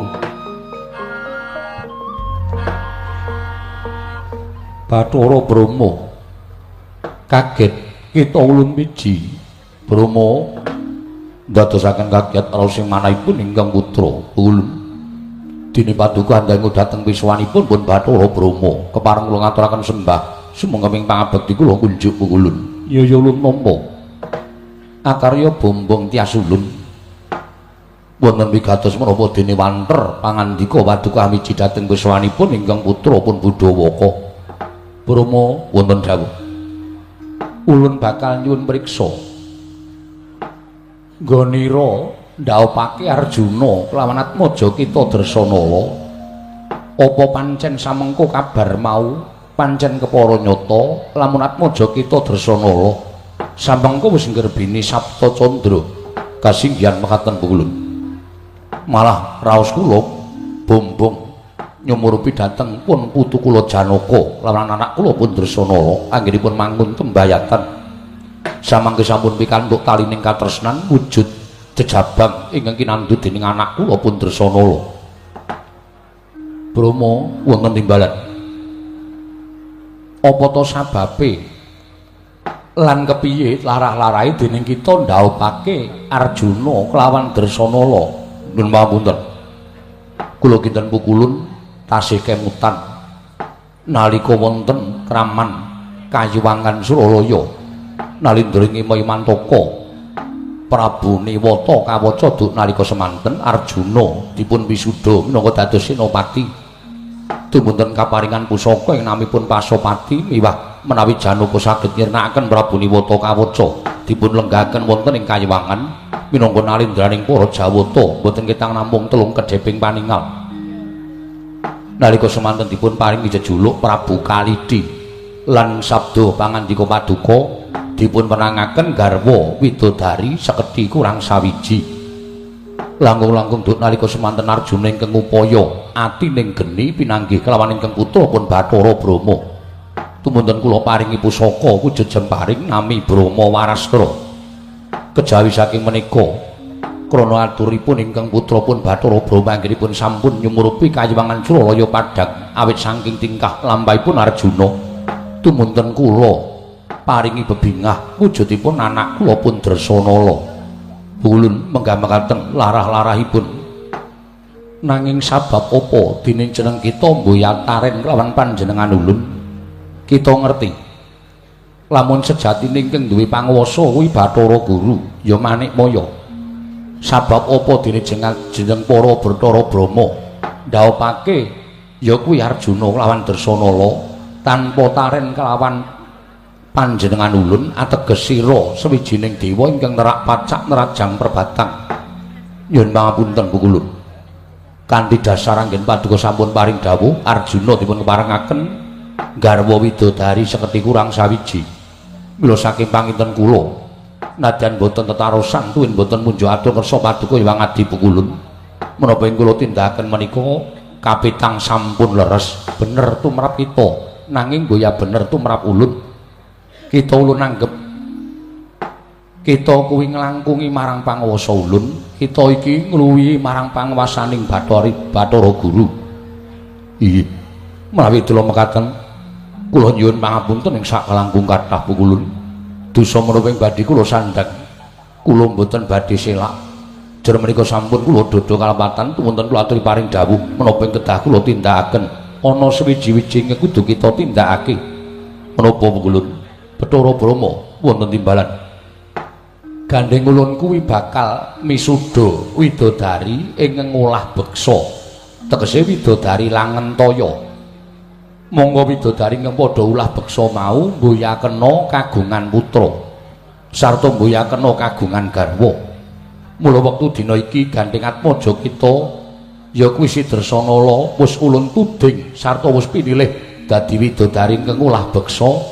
Bathara Brahma kaget kita ulun miji. Brahma ndadosaken kaget raos sing manahipun ingkang putra ulun. Dene paduka andangu dhateng wiswanipun pun Bathara Brahma. Kepareng kula ngaturaken sembah sumangga ing pangabekti kula kunjuk pukulun. Ya ya ulun nampa. Akarya bombong tias ulun. Wonten wigatos menapa dene wanter pangandika paduka amiji dhateng wiswanipun ingkang putra pun Budawaka. Brahma wonten dawuh. Ulun bakal nyuwun priksa. Nggonira ndhaopake Arjuna kelawan Atmaja kita Dresanala. Apa pancen samengko kabar mau pancen kepara nyata lamun Atmaja kita Dresanala samengko wis nggerbini Sapta Candra kasinggihan mekaten pukulun. Malah raos kula bombong nyumurupi dhateng pun putu kula Janaka lawan anak kula pun Dresanala anggenipun mangun tembayatan. Samangke sampun pikantuk talining katresnan wujud jejabang ingkang kinandhut dening anak kula pun Dresanala. Brahma wonten timbalan. Apa to sababe lan kepiye larah-larahe dening kita ndhaopake Arjuna kelawan Dresanala? Nuwun pangapunten. Kula kinten pukulun tasih kemutan nalika wonten kraman Kayuwangan Suralaya nalindra ing Mantaka Prabu Niwata kawaca duk nalika semanten Arjuna dipun wisuda minangka dados senopati. Tumunten kaparingan pusaka ing namipun Pasopati miwah menawi Janaka saged nyirnakaken Prabu Niwata kawaca dipun lenggahaken wonten ing Kayuwangan minangka nalindraning para Jawata boten ketang namung telung kedheping paningal. Nalika semanten dipun paringi jejuluk Prabu Kalidi lan sabda pangandika paduka dipun wenangaken garwa widodari sekedhi kurang sawiji. Langkung-langkung duk nalika semanten Arjuna ingkang ngupaya atining geni pinanggih kelawan ingkang putra pun Bathara Brahma. Tumunten kula paringi pusaka wujud jemparing nami Brahma Warastra. Kejawi saking menika krana aturipun ingkang putra pun Bathara Brahma anggenipun sampun nyumurupi Kayuwangan Suralaya padhang awit saking tingkah lampahipun Arjuna. Tumunten kula paringi bebingah wujudipun anak kula pun Dresanala. Ulun menggah mekaten larah-larahipun. Nanging sabab apa dene jeneng kita mboyataren kelawan panjenengan ulun? Kita ngerti lamun sejatine ingkang duwe panguwasa kuwi Bathara Guru ya Manikmaya. Sabab apa dene jeneng para Bathara Brahma ndhaopake ya kuwi Arjuna kelawan Dresanala tanpa taren kelawan panjenengan ulun ateges sira sawijining dewa ingkang nerak pacak nerajang perbatang. Nyuwun pangapunten pukulun. Kanthi dasar anggen paduka sampun paring dawuh Arjuna dipun keparengaken garwa widodari sekedhi kurang sawiji. Mila saking panginten kula nadyan boten tetarosan tuwin boten munjuk atur kersa paduka Hyang Adi pukulun. Menapa ing kula tindakaken menika kapitang sampun leres bener tumrap kita nanging boya bener tumrap ulun. Kita ulun anggep kita kuwi nglangkungi marang panguwasa ulun, kita iki ngluwihi marang panguwasaning Bathara Guru. Inggih. Menawi dula mekaten kula nyuwun pangapunten ing sakalangkung kathah pukulun. Dosa menapa ing badhe kula sandhang kula mboten badhe selak. Jer menika sampun kula dodho kalepatan tumunten kula aturi paring dawuh menapa ing kedah kula tindakaken ana sewiji-wiji ingkang kudu kita tindakake. Menapa pukulun? Bathara Brahma wonten timbalan. Gandheng ulun kuwi bakal misuda widodari ing ngolah beksa. Tegese widodari langentaya. Monggo widodari ingkang padha ulah beksa mau mboyakena kagungan putra sarta mboyakena kagungan garwa. Mula wektu dina iki gandheng Atmaja kita ya kuwi si Dresanala wis ulun tuding sarta wis pinilih dadi widodari ingkang ngolah beksa.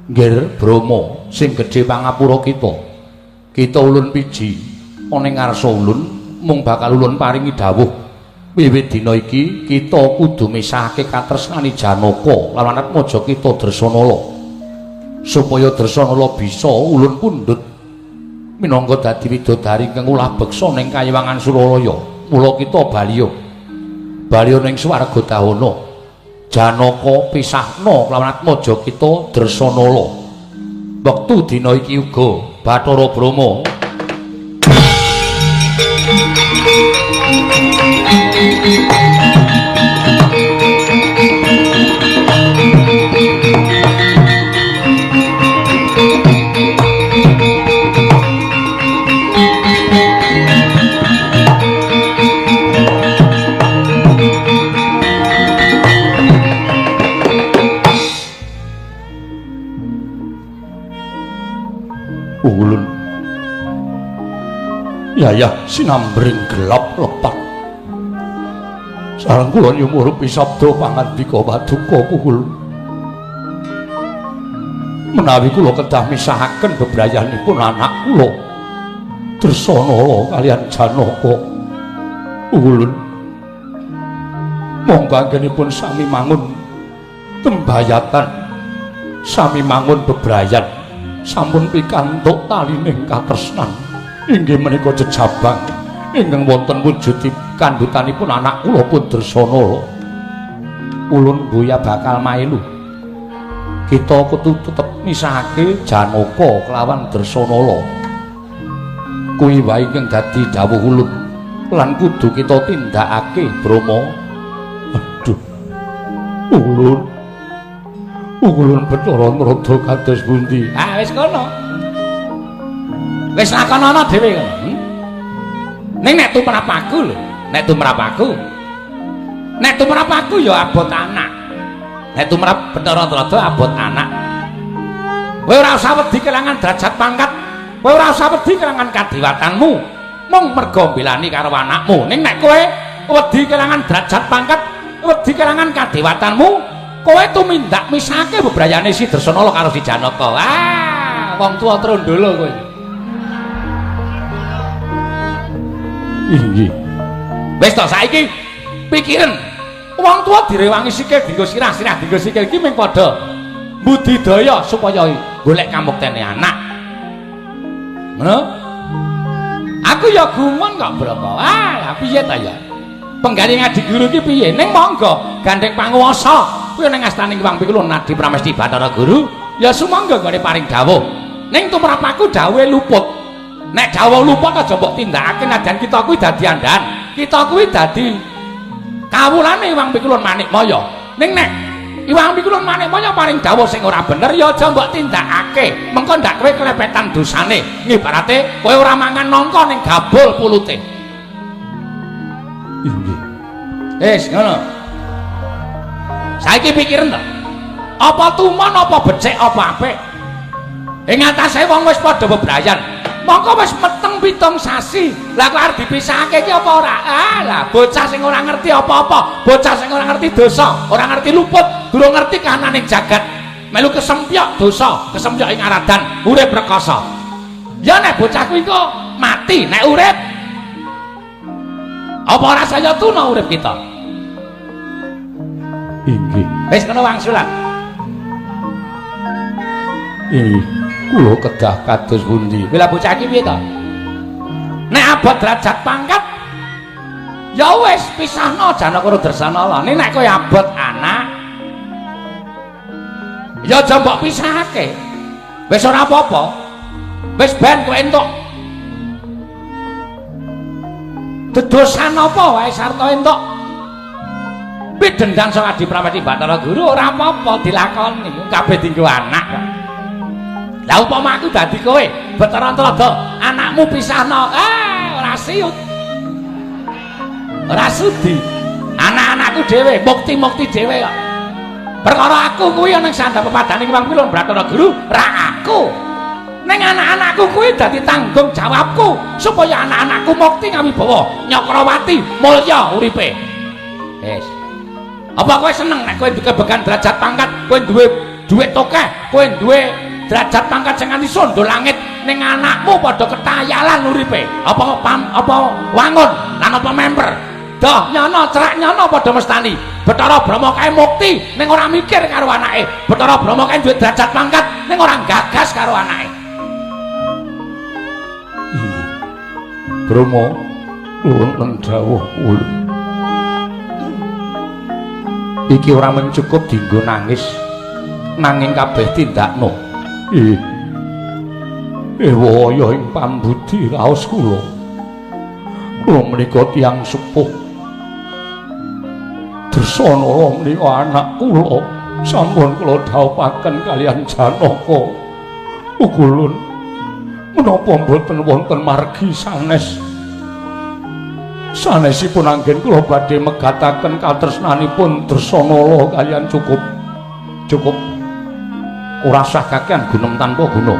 Nggir Brahma sing gedhe pangapura kita. Kita ulun piji ana ing ngarsa ulun mung bakal ulun paringi dawuh wiwit dina iki kita kudu misahake katresnane Janaka lawan Atmaja kita Dresanala. Supaya Dresanala bisa ulun pundhut minangka dadi widodari ingkang ulah beksa ning Kayuwangan Suralaya. Mula kita baliya. Baliya ning swarga dahana. Janaka pisahna kelawan Atmaja kita Dresanala. Wektu dina iki uga Bathara Brahma Ulun yayah sinambring gelap lepat sareng kula nyumurupi sabda pangandika paduka puhul menawi kula kedah misahaken bebrayanipun anak kula Dresanala kaliyan Janaka. Ulun monggo anggenipun sami mangun tembayatan, sami mangun bebrayan, sampun pikantuk talining katresnan inggih menika jejabang ingkang wonten wujud kandhutanipun anak kula pun Dresanala. Ulun boya bakal mailu. Kita kudu tetep misahake Janaka kelawan Dresanala. Kuwi wae ingkang dadi dawuh ulun lan kudu kita tindakake, Brama. Aduh. Ulun. Ulun Bathara Narada kados pundi? Ah wis kono. Wis lakonono dhewe kono. Ning nek tumrap aku lho, nek tumrap aku. Nek tumrap aku ya abot anak. Nek tumrap Bathara Narada abot anak. Kowe ora usah wedi kelangan derajat pangkat, kowe ora usah wedi kelangan kadiwatanmu. Mung mergo mbelani karo anakmu. Ning nek kowe wedi kelangan derajat pangkat, wedi kelangan kadiwatanmu, kowe tumindak misake bebrayane si Dresanala karo si Janaka. Ah, wong tuwa trondolo kowe. Inggih. Wis to saiki pikiren. Wong tuwa direwangi sikil dienggo sirah, sirah dienggo sikil iki mung padha budidaya supaya golek kamuktene anak. Ngono? Aku ya gumun kok, Brama. Ah, piye ta ya? Penggalih Adi Guru iki piye? Ning monggo gandeng panguwasa. Kuwi ning astane Hyang Pikulun Nadi Pramesti Bathara Guru, ya sumangga nggone paring dawuh. Ning tumrap aku dawuhe luput. Nek dawuh luput aja mbok tindakake najan kita kuwi dadi andhan. Kita kuwi dadi kawulane Hyang Pikulun Manikmaya. Ning nek Hyang Pikulun Manikmaya paring dawuh sing ora bener ya aja mbok tindakake. Mengko ndak kowe kelepetan dosane. Ngibarate kowe ora mangan nangka ning gabul pulute. Inggih. Wis ngono. Saiki pikiren to. Apa tumon apa becik apa apik? Ing atase wong wis padha bebrayan. Mongko wis meteng 7 sasi. Lah kok arep dipisahake iki apa ora? Ah, lah bocah sing ora ngerti apa-apa, bocah sing ora ngerti dosa, ora ngerti luput, durung ngerti kahanane jagat. Melu kesempyok dosa, kesempyok ing aradan, urip rekoso. Ya nek bocah kuwi kok mati, nek urip apa ora saya tuna urip kita? Inggih. Wis kena wangsulan. Inggih. Kula kedah kados pundi? Lah bocah iki piye to? Nek abot derajat pangkat ya wis pisahno Janaka karo Dresanala. Nek nek kowe abot anak ya aja mbok pisahake. Wis ora apa-apa. Wis ben kowe entuk dedosan apa wae sarta entuk pidhendan saka Adi Pramesti Bathara Guru ora apa-apa dilakoni kabeh dienggo anak kok. Lah upama aku dadi kowe, Bathara Narada, anakmu pisahno, ah ora siut. Ora sudi. Anak-anakku dhewe, mukti-mukti dhewe kok. Perkara aku kuwi ana ing sandhap pepadane Hyang Pilun Bathara Guru, ra aku. Ning anak-anakku kuwi dadi tanggung jawabku supaya anak-anakku mukti ngawibawa Nyakrawati mulya uripe. Wis. Apa kowe seneng nek kowe duwe derajat pangkat, kowe duwe dhuwit tokeh, kowe duwe derajat pangkat sing nganti sondo langit, ning anakmu padha ketayalan uripe? Apa pam, apa wangun lan apa memper? Doh nyono cerak nyono padha mestani. Bathara Brahma kae mukti ning ora mikir karo anake. Bathara Brahma kae duwe derajat pangkat ning ora gagas karo anake. Brahma wonten dawuh ulun. Iki ora mencukup dienggo nangis, nanging kabeh tindakno. Ih. Ewaya ing pambudi raos kula. Kula menika tiyang sepuh. Dresanala menika anak kula, sampun kula dhawuhaken kaliyan Janaka. Ukulun menapa mboten wonten margi sanes? Sanesipun anggen kula badhe megataken katresnanipun Dresanala kaliyan cukup. Cukup. Ora sah kakean gunem tanpa guna.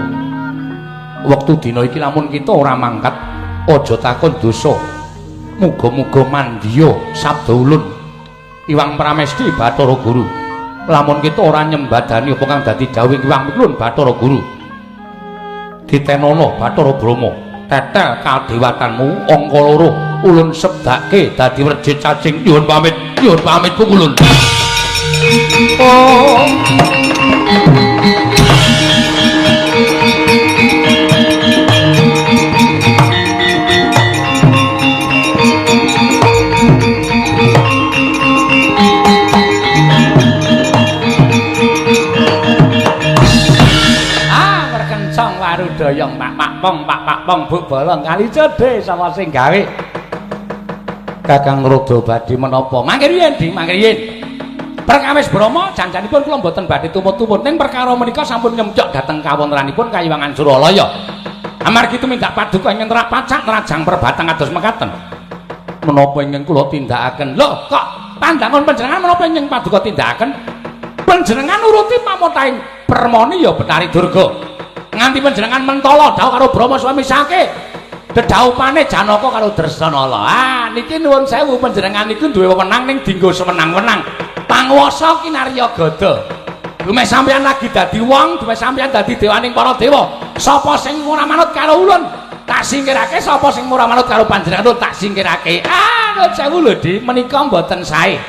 Wektu dina iki lamun kita ora mangkat, aja takon dosa. Muga-muga mandya sabda ulun Iwang Pramesti Bathara Guru. Lamun kita ora nyembadani apa kang dadi dawuh Iwang Miklun Bathara Guru. Ditenono Bathara Brahma, tetel kadewatanmu angka loro ulun sebdake dadi werjit cacing. Nyuwun pamit, nyuwun pamit pukulun. Oh. Warudayang pak pak pong pak pak pong buk bolong kali cedhe sapa sing gawe. Kakang Rada badhe menapa? Mangke riyin, Di, mangke riyin. Perkawis Brahma janjanipun kula mboten badhe tumut-tumut ning perkara menika sampun nyemcok dhateng kawontenanipun Kayiwangan Suralaya. Amargi tumindak paduka ingkang terak pacak nerajang perbatang kados mekaten. Menapa ingkang kula tindakaken? Lho, kok pandangan panjenengan menapa ingkang paduka tindakaken? Panjenengan nuruti pamotaing Permoni ya Betari Durga. Nganti panjenengan mentala dhawuh karo Brahma suami sake dedhaupane Janaka karo Dresanala. Ah, niki nuwun sewu panjenengan niku duwe wewenang ning dinggo sewenang-wenang. Panguwasa kinarya gada. Dumeh sampeyan lagi dadi wong, dumeh sampeyan dadi dewaning para dewa. Sapa sing ora manut karo ulun, tak singkirake, sapa sing ora manut karo panjenengan tak singkirake. Ah, nuwun sewu lho, Di, menika mboten sae.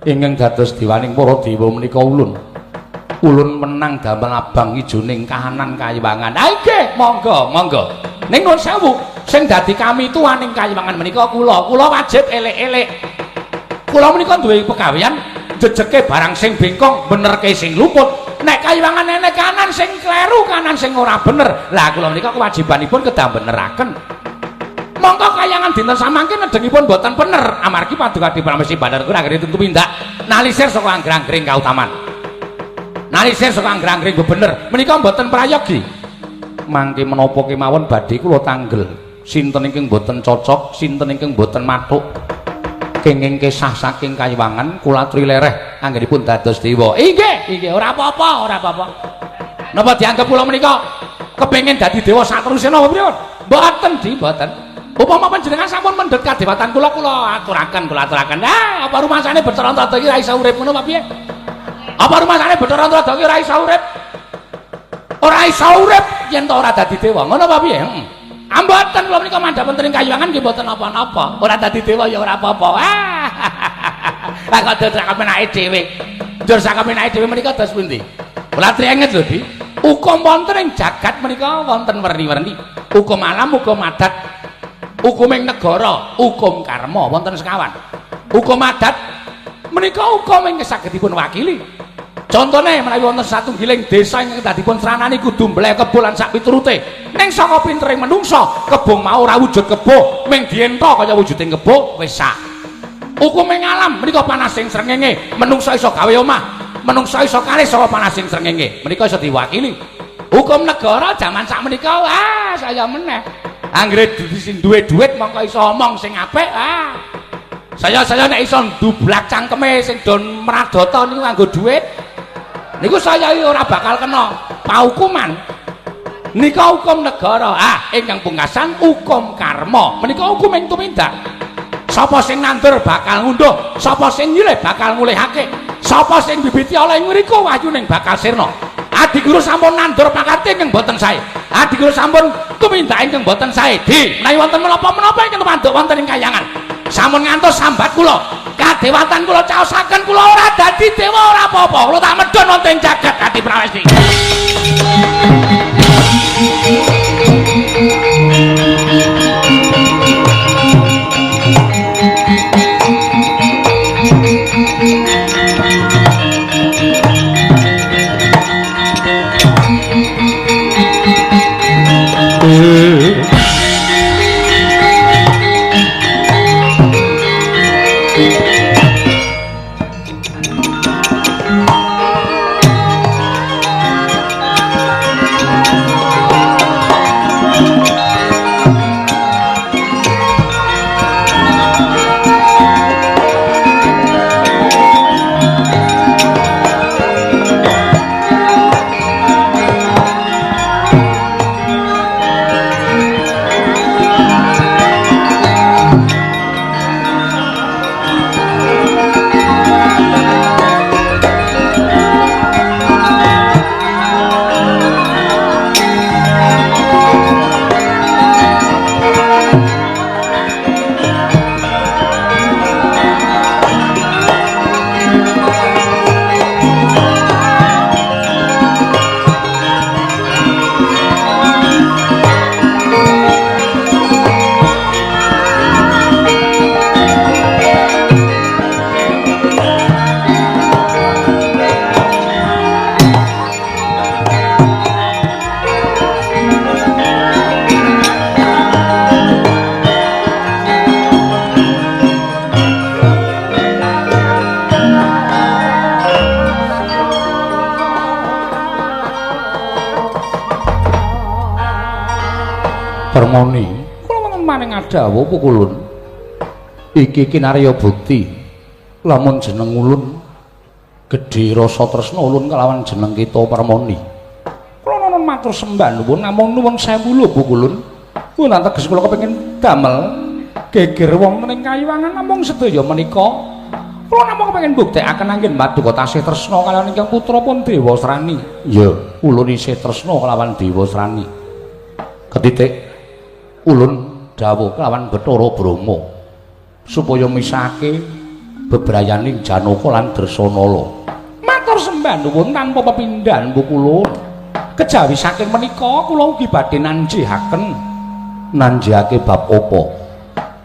Ingkang dados dewaning para dewa menika ulun. Ulun menang damel abang ijoning kahanan kayiwangan. Ah nggih, monggo, monggo. Ning nuwun sewu, sing dadi kami tuaning kayiwangan menika kula. Kula wajib elek-elek. Kula menika duwe pegawean jejeke barang sing bengkong, benerke sing luput. Nek kayiwangan enek kanan sing kleru, kanan sing ora bener. Lah kula menika kewajibanipun kedah beneraken. Mongko kayangan dinten samangke nedengipun boten bener, amargi paduka Pramesti Bathara Guru anggere tumindak nalisir saka angger-anggering kautaman. Nalisir saka angger-anggering bener menika mboten prayogi. Mangke menapa kemawon badhe kula tanggel. Sinten ingkang mboten cocok, sinten ingkang mboten mathuk. Kenging kesah saking kayiwangan kula aturi lereh anggenipun dados dewa. Inggih, inggih, ora apa-apa, ora apa-apa. Napa dianggep kula menika kepengin dadi dewa sateruse napa pripun? Mboten, Di, mboten. Upama panjenengan sampun mendhet kadewatan kula, kula aturaken, kula aturaken. Ah, apa rumasane Bathara Antrada iki ora iso urip ngono apa piye? Apa rumasane Bathara Antrada iki ora iso urip? Ora iso urip yen to ora dadi dewa. Ngono apa piye? Heeh. Amboten kula menika mandhap wonten ing kayiwangan nggih mboten napa-napa. Ora dadi dewa ya ora apa-apa. Ah. Lah kok dados sakapenake dhewe. Njur sakapenake dhewe menika dos pundi? Kula trienget lho, Di. Hukum wonten ing jagat menika wonten werni-werni. Hukum alam, hukum adat, hukum ing negara, hukum karma wonten sekawan. Hukum adat menika hukum ingkang saged dipun wakili. Contone menawi wonten satunggiling desa ingkang dadipun sranani kudu mbleh kebo lan sak piturute. Ning saka pintering menungsa, kebo mau ora wujud kebo, ming dienta kaya wujuding kebo wis sak. Hukum ing alam menika panasing srengenge, menungsa iso gawe omah, menungsa iso kalih saka panasing srengenge. Menika iso diwakili. Hukum negara jaman sak menika, ah saya meneh. Anggere sing duwe dhuwit mongko iso omong sing apik, ah. Saya-saya nek iso ndublak cangkeme sing don mradata niku nganggo dhuwit. Niku saya ora bakal kena paukuman. Nika hukum negara. Ah, ingkang pungkasan hukum karma. Menika hukum ing tumindak. Sapa sing nandur bakal ngunduh, sapa sing nyilih bakal ngulihake, sapa sing bibiti oleh ngriku wahyuning bakal sirna. Adi guru sampun nandur pakate ingkang boten sae. Adi guru sampun tumindak ingkang boten sae. Di, menawi wonten menapa-menapa ingkang tumanduk wonten ing kayangan. Sampun ngantos sambat kula. Kadewatan kula caosaken kula ora dadi dewa ora apa-apa. Kula tak medhun wonten jagat Adi Prawesti. Permoni, kula wonten maring adawuh pukulun. Iki kinarya bukti lamun jeneng ulun gedhe rasa tresna ulun kelawan jeneng kita Permoni. Kula nuwun matur sembah nuwun namung nuwun sewu lho pukulun. Kula teges kula kepengin damel geger wonten ing kayiwangan namung sedaya menika. Kula namung kepengin mbuktekaken anggen paduka tasih tresna kalawan ingkang putra pun Dewasrani. Iya, ulun isih tresna kelawan Dewasrani. Ketitik ulun dawuh kelawan Bathara Brahma supaya misahake bebrayaning Janaka lan Dresanala. Matur sembah nuwun tanpa pepindhan pukulun. Kejawi saking menika kula ugi badhe nanjihaken. Nanjihake bab apa?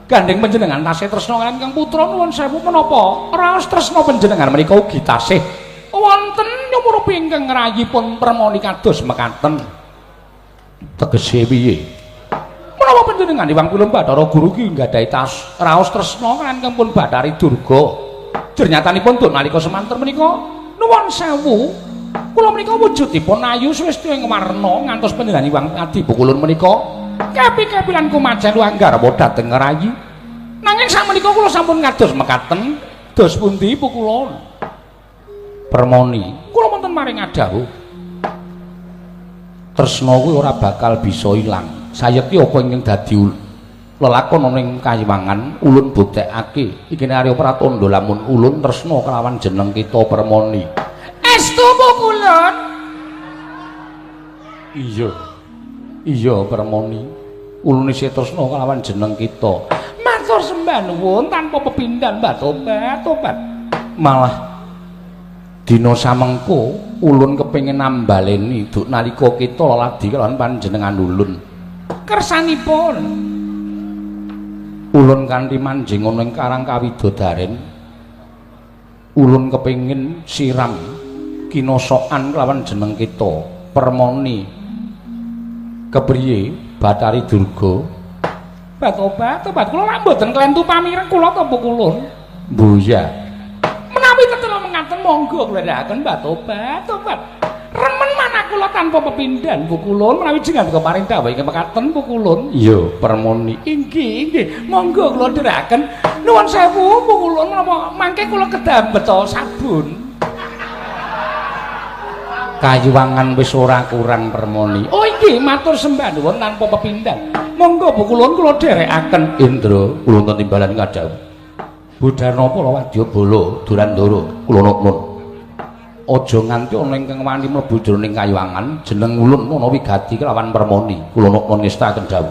Gandeng panjenengan tasih tresna kaliyan Kang Putra nuwun sewu menapa raos tresna panjenengan menika ugi tasih wonten nyumurupi ingkang ngrayipun Permoni kados mekaten. Tegese piye? Menapa panjenengan Iwang Pulung Bathara Guru ki nggadahi tas raos tresna kaliyan Kang pun Bathari Durga. Jernyatanipun tun nalika semanten menika nuwun sewu kula menika wujudipun ayu swasta ing warna ngantos panjenengan Iwang Adi Bukulun menika kepi-kepi lan kumajen anggarwa dhateng rayi. Nanging sakmenika kula sampun kados mekaten. Dos pundi pukulun? Permoni, kula wonten maring adawuh. Tresna kuwi ora bakal bisa ilang. Sayekti apa ingkang dadi lelakon ana ing kayiwangan ulun buktekake iki Arya Pratandha lamun ulun tresna kelawan jeneng kita Permoni. Estu pukulun? Iya. Iya Permoni, ulun isih tresna kelawan jeneng kita. Matur sembah nuwun tanpa pepindhan Mbah tobat tobat. Malah dina samengko ulun kepengin nambaleni duk nalika kita leladi kelawan panjenengan ulun. Kersanipun ulun kanthi manjing ana ing Karang Kawidodaren, ulun kepengin siram kinosokan kelawan jeneng kita Permoni. Kepriye Bathari Durga? Batobat, tobat kula lak mboten klentu pamireng kula to pukulun. Mbuya. Menawi tetela mengaten monggo kula ndhakaken batobat, tobat. Remen manah kula tanpa pepindhan pukulun menawi jenengan paring dawuh ingkang mekaten pukulun. Iya, Permoni. Inggih, inggih. Monggo kula ndherekaken. Nuwun sewu pukulun menapa mangke kula kedah beto sabun. Kayuwangan wis ora kurang Permoni. Oh inggih, matur sembah nuwun tanpa pepindhan. Monggo pukulun kula dherekaken. Indra, kula wonten timbalan ngadhawuh. Budana para wadyabala Durandara kula nuwun. Aja nganti ana ingkang wani mlebu jroning kayuwangan jeneng ulun ana wigati kelawan Permoni. Kula nuwun ngestaken dawuh.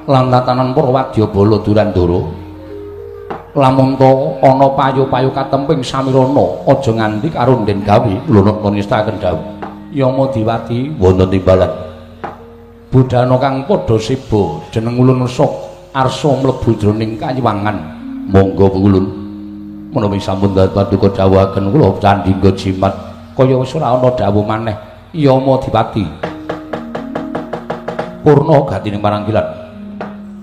Lan tatanan para wadyabala Durandara lamun ta ana payu-payu katemping samirana aja nganti karunden gawe kula nuwun ngestaken dawuh. Yama Diwati wonten timbalan. Budana kang padha seba jeneng ulun sok arsa mlebu jroning kayiwangan. Monggo ulun menawi sampun paduka dawuhaken kula candhingga jimat kaya wis ora ana dawuh maneh. Yama Diwati purna gatining paranggilan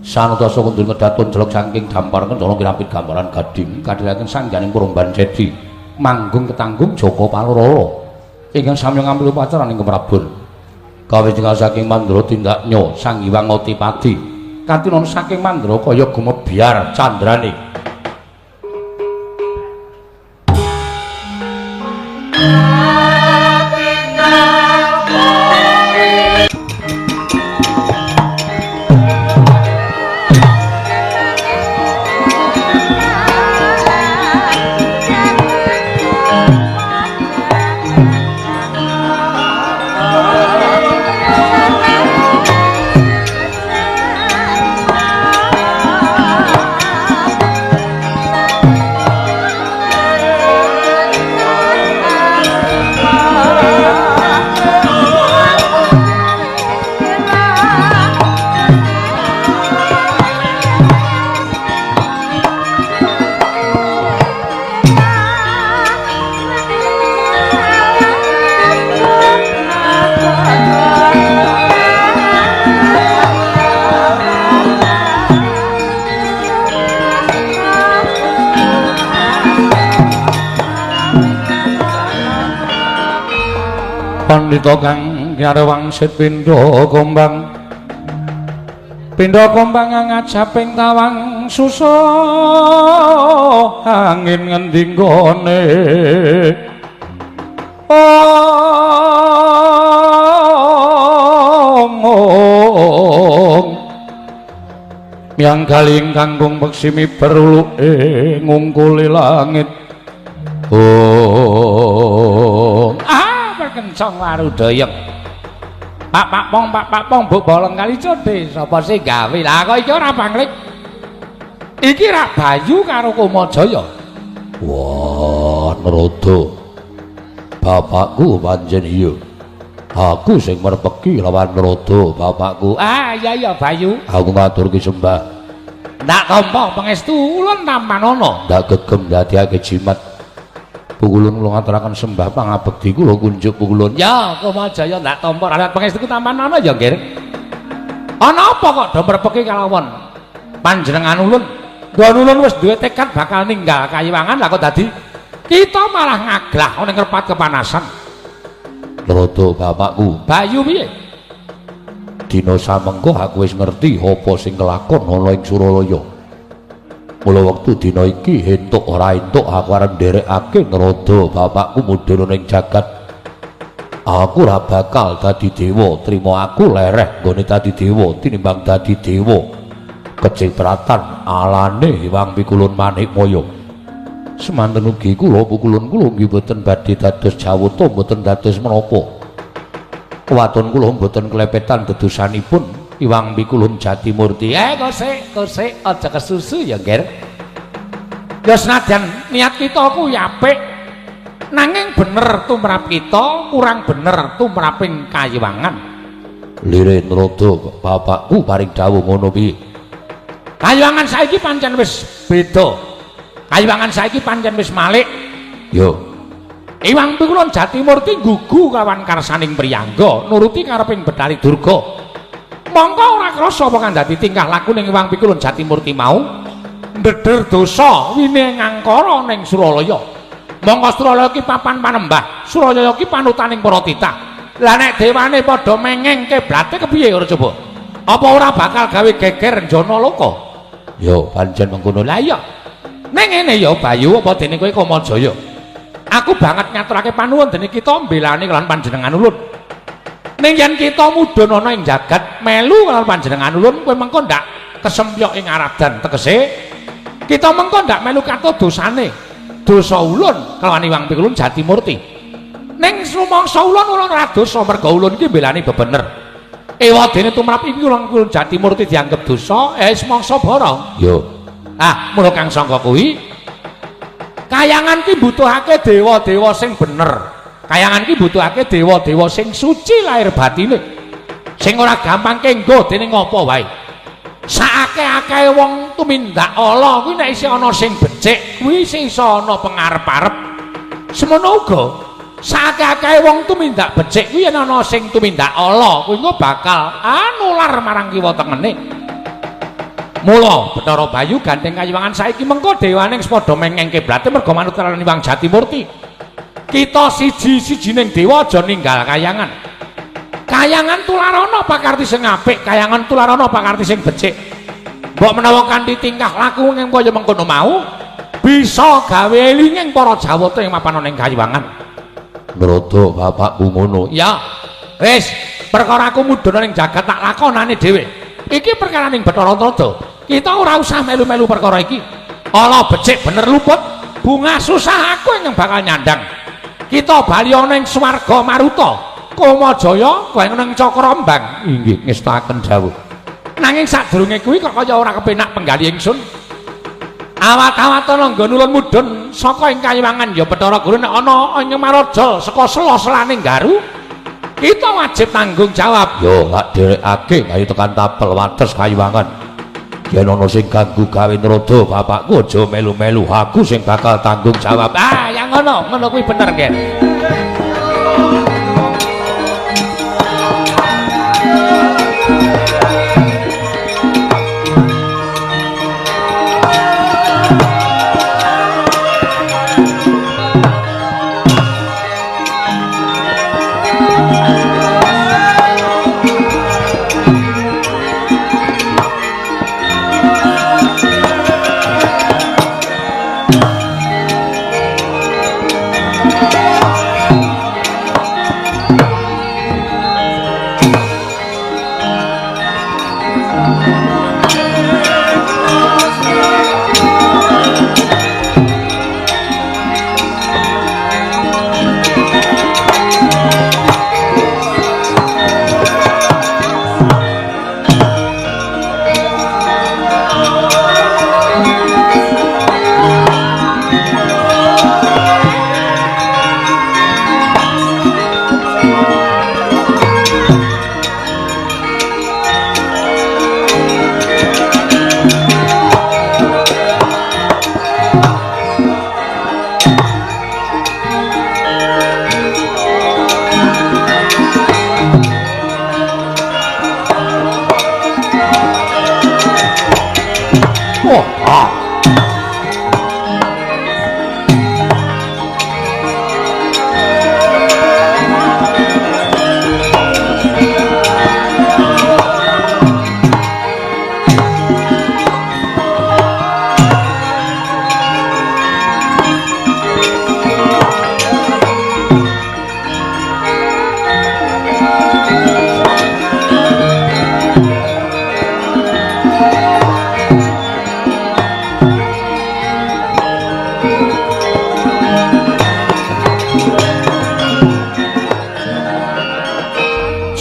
sanutasa kundur kedaton jelok saking dampar kencana kirampit gambaran gading kadhiraken sangganing Puromban Cedi manggung ketanggung Jaka Palurala ingkang sami ngambil upacara ing Prabon kawitingal saking Mandra tindaknya Sang Hyang Otipati katinon saking Mandra kaya gumebyar candrane. Pandhita kang kyare wangsit pindha gombang Pindha kombang ngajaping tawang susa angin ngendi nggone. Ong Miang galing kangkung peksi miber uluke ngungkuli langit. Oh, ah berkencong warudayeng. Pak pak pong pak pak pong buk bolong kali codhe sapa sing gawe? Lah kok iki ora panglik. Iki rak Bayu karo Kumajaya. Wah, Narada. Bapakku pancen iya. Aku sing merpeki lawan Narada bapakku. Ah iya iya Bayu. Aku ngaturke sembah. Ndak tampa pangestu ulun tampanana. Ndak gegem dadiake jimat. Pukulun kula ngaturaken sembah pangabekti kula kunjuk pukulun. Ya Kumajaya ndak tampa rakyat pangestu tampanana ya nggih. Ana apa kok do merpeki kalawan panjenengan ulun? Nggon ulun wis duwe tekad bakal ninggal kayiwangan lah kok dadi kita malah ngaglah ana ngrepat kepanasan. Narada bapakku. Bayu piye? Dina samengko aku wis ngerti apa sing kelakon ana ing Suralaya. Mula wektu dina iki entuk ora entuk aku arep nderekake Narada bapakku mudhun ning jagat. Aku ora bakal dadi dewa, trima aku lereh nggone dadi dewa tinimbang dadi dewa kecipratan alane Hyang Pikulun Manikmaya. Semanten ugi kula pukulun kula nggih boten badhe dados jawata, boten dados menapa. Waton kula boten klepetan dedosanipun Hyang Pikulun Jatimurti. Kosek, kosek, aja kesusu ya, Ger. Ya senajan niat kita kuwi apik, nanging bener tumrap kita, kurang bener tumraping kayiwangan. Lire Narada bapakku paring dawuh ngono piye? Kayiwangan saiki pancen wis beda. Kayiwangan saiki pancen wis malik. Yo. Hyang Pikulun Jatimurti gugu kawan karsaning priyangga, nuruti kareping Betari Durga. Mongko ora krasa apa kang dadi tingkah laku ning Hyang Pikulun Jatimurti mau ndeder dosa wine ngangkara ning Suralaya. Mongko Suralaya ki papan panembah, Suralaya ki panutaning para titah. Lah nek dewane padha mengeng kiblate kepiye ora coba? Apa ora bakal gawe geger njana loka? Yo pancen mengkono. Lah iya. Ning ngene ya Bayu, apa dene kowe Kamajaya? Aku banget ngaturake panuwun dene kita mbelani kelawan panjenengan ulun. Ning yen kita mudhun ana ing jagat melu kelawan panjenengan ulun, kowe mengko ndak kesempyok ing aradan. Tegese kita mengko ndak melu kato dosane. Dosa ulun kelawan Hyang Pikulun Jatimurti. Ning sumangsa ulun ulun ora dosa merga ulun iki mbelani bebener. Ewa dene tumrap iki Hyang Pikulun Jatimurti dianggep dosa, semangsa borong. Yo. Ah, mula kang sangka kuwi kayangan ki mbutuhake dewa-dewa sing bener. Kayangan ki mbutuhake dewa-dewa sing suci lahir batine. Sing ora gampang kenggo dene ngopo wae. Saakeh-akehe wong tumindak ala kuwi nek isih ana sing becik, kuwi isih iso ana pengarep-arep. Semono uga saakeh-akehe wong tumindak becik kuwi yen ana sing tumindak ala, kuwi engko bakal nular marang kiwa tengene. Mula Bathara Bayu gandeng kayiwangan saiki mengko dewane wis padha mengeng kiblate merga manut karo Hyang Jatimurti. Kita siji-sijining dewa aja ninggal kayangan. Kayangan tularana pakarti sing apik, kayangan tularana pakarti sing becik. Mbok menawa kanthi tingkah laku ing kaya mengkono mau bisa gawe elinging para jawata ing mapan ana ing kayiwangan. Narada bapakku ngono. Ya. Wis, perkara aku mudhun ning jagat tak lakonane dhewe. Iki perkara ning Bathara Narada. Kita ora usah melu-melu perkara iki. Ala becik bener luput, bunga susah aku yang bakal nyandang. Kita bali ana ing swarga Maruta. Kamajaya kowe nang Cakrambang. Inggih ngestakaken dawuh. Nanging sadurunge kuwi kok kaya ora kepenak penggali ingsun. Awat-awat ana nggon ulun mudhun saka ing kayiwangan ya Bathara Guru nek ana ing Maraja saka sela-selaning garu, kita wajib tanggung jawab. Yo lak dherekake ayo tekan tapel wates kayiwangan. Yen ana sing ganggu gawe Narada bapakku aja melu-melu, aku sing bakal tanggung jawab. Ah, ya ngono, ngono kuwi bener, Ger.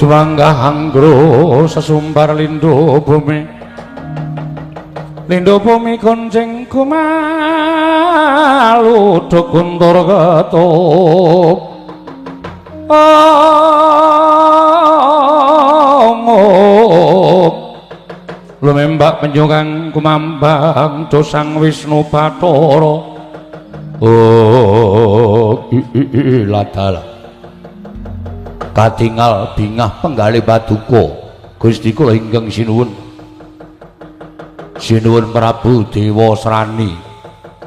Jumanggah anggro sesumbar lindo bumi, lindo bumi gonceng kumalu do guntur ketup. Ongok lumembak penjungan kumambang do Sang Wisnu Bathara. Oh ladala katingal bingah penggalih paduka Gusti kula ingkang sinuwun. Sinuwun Prabu Dewa Srani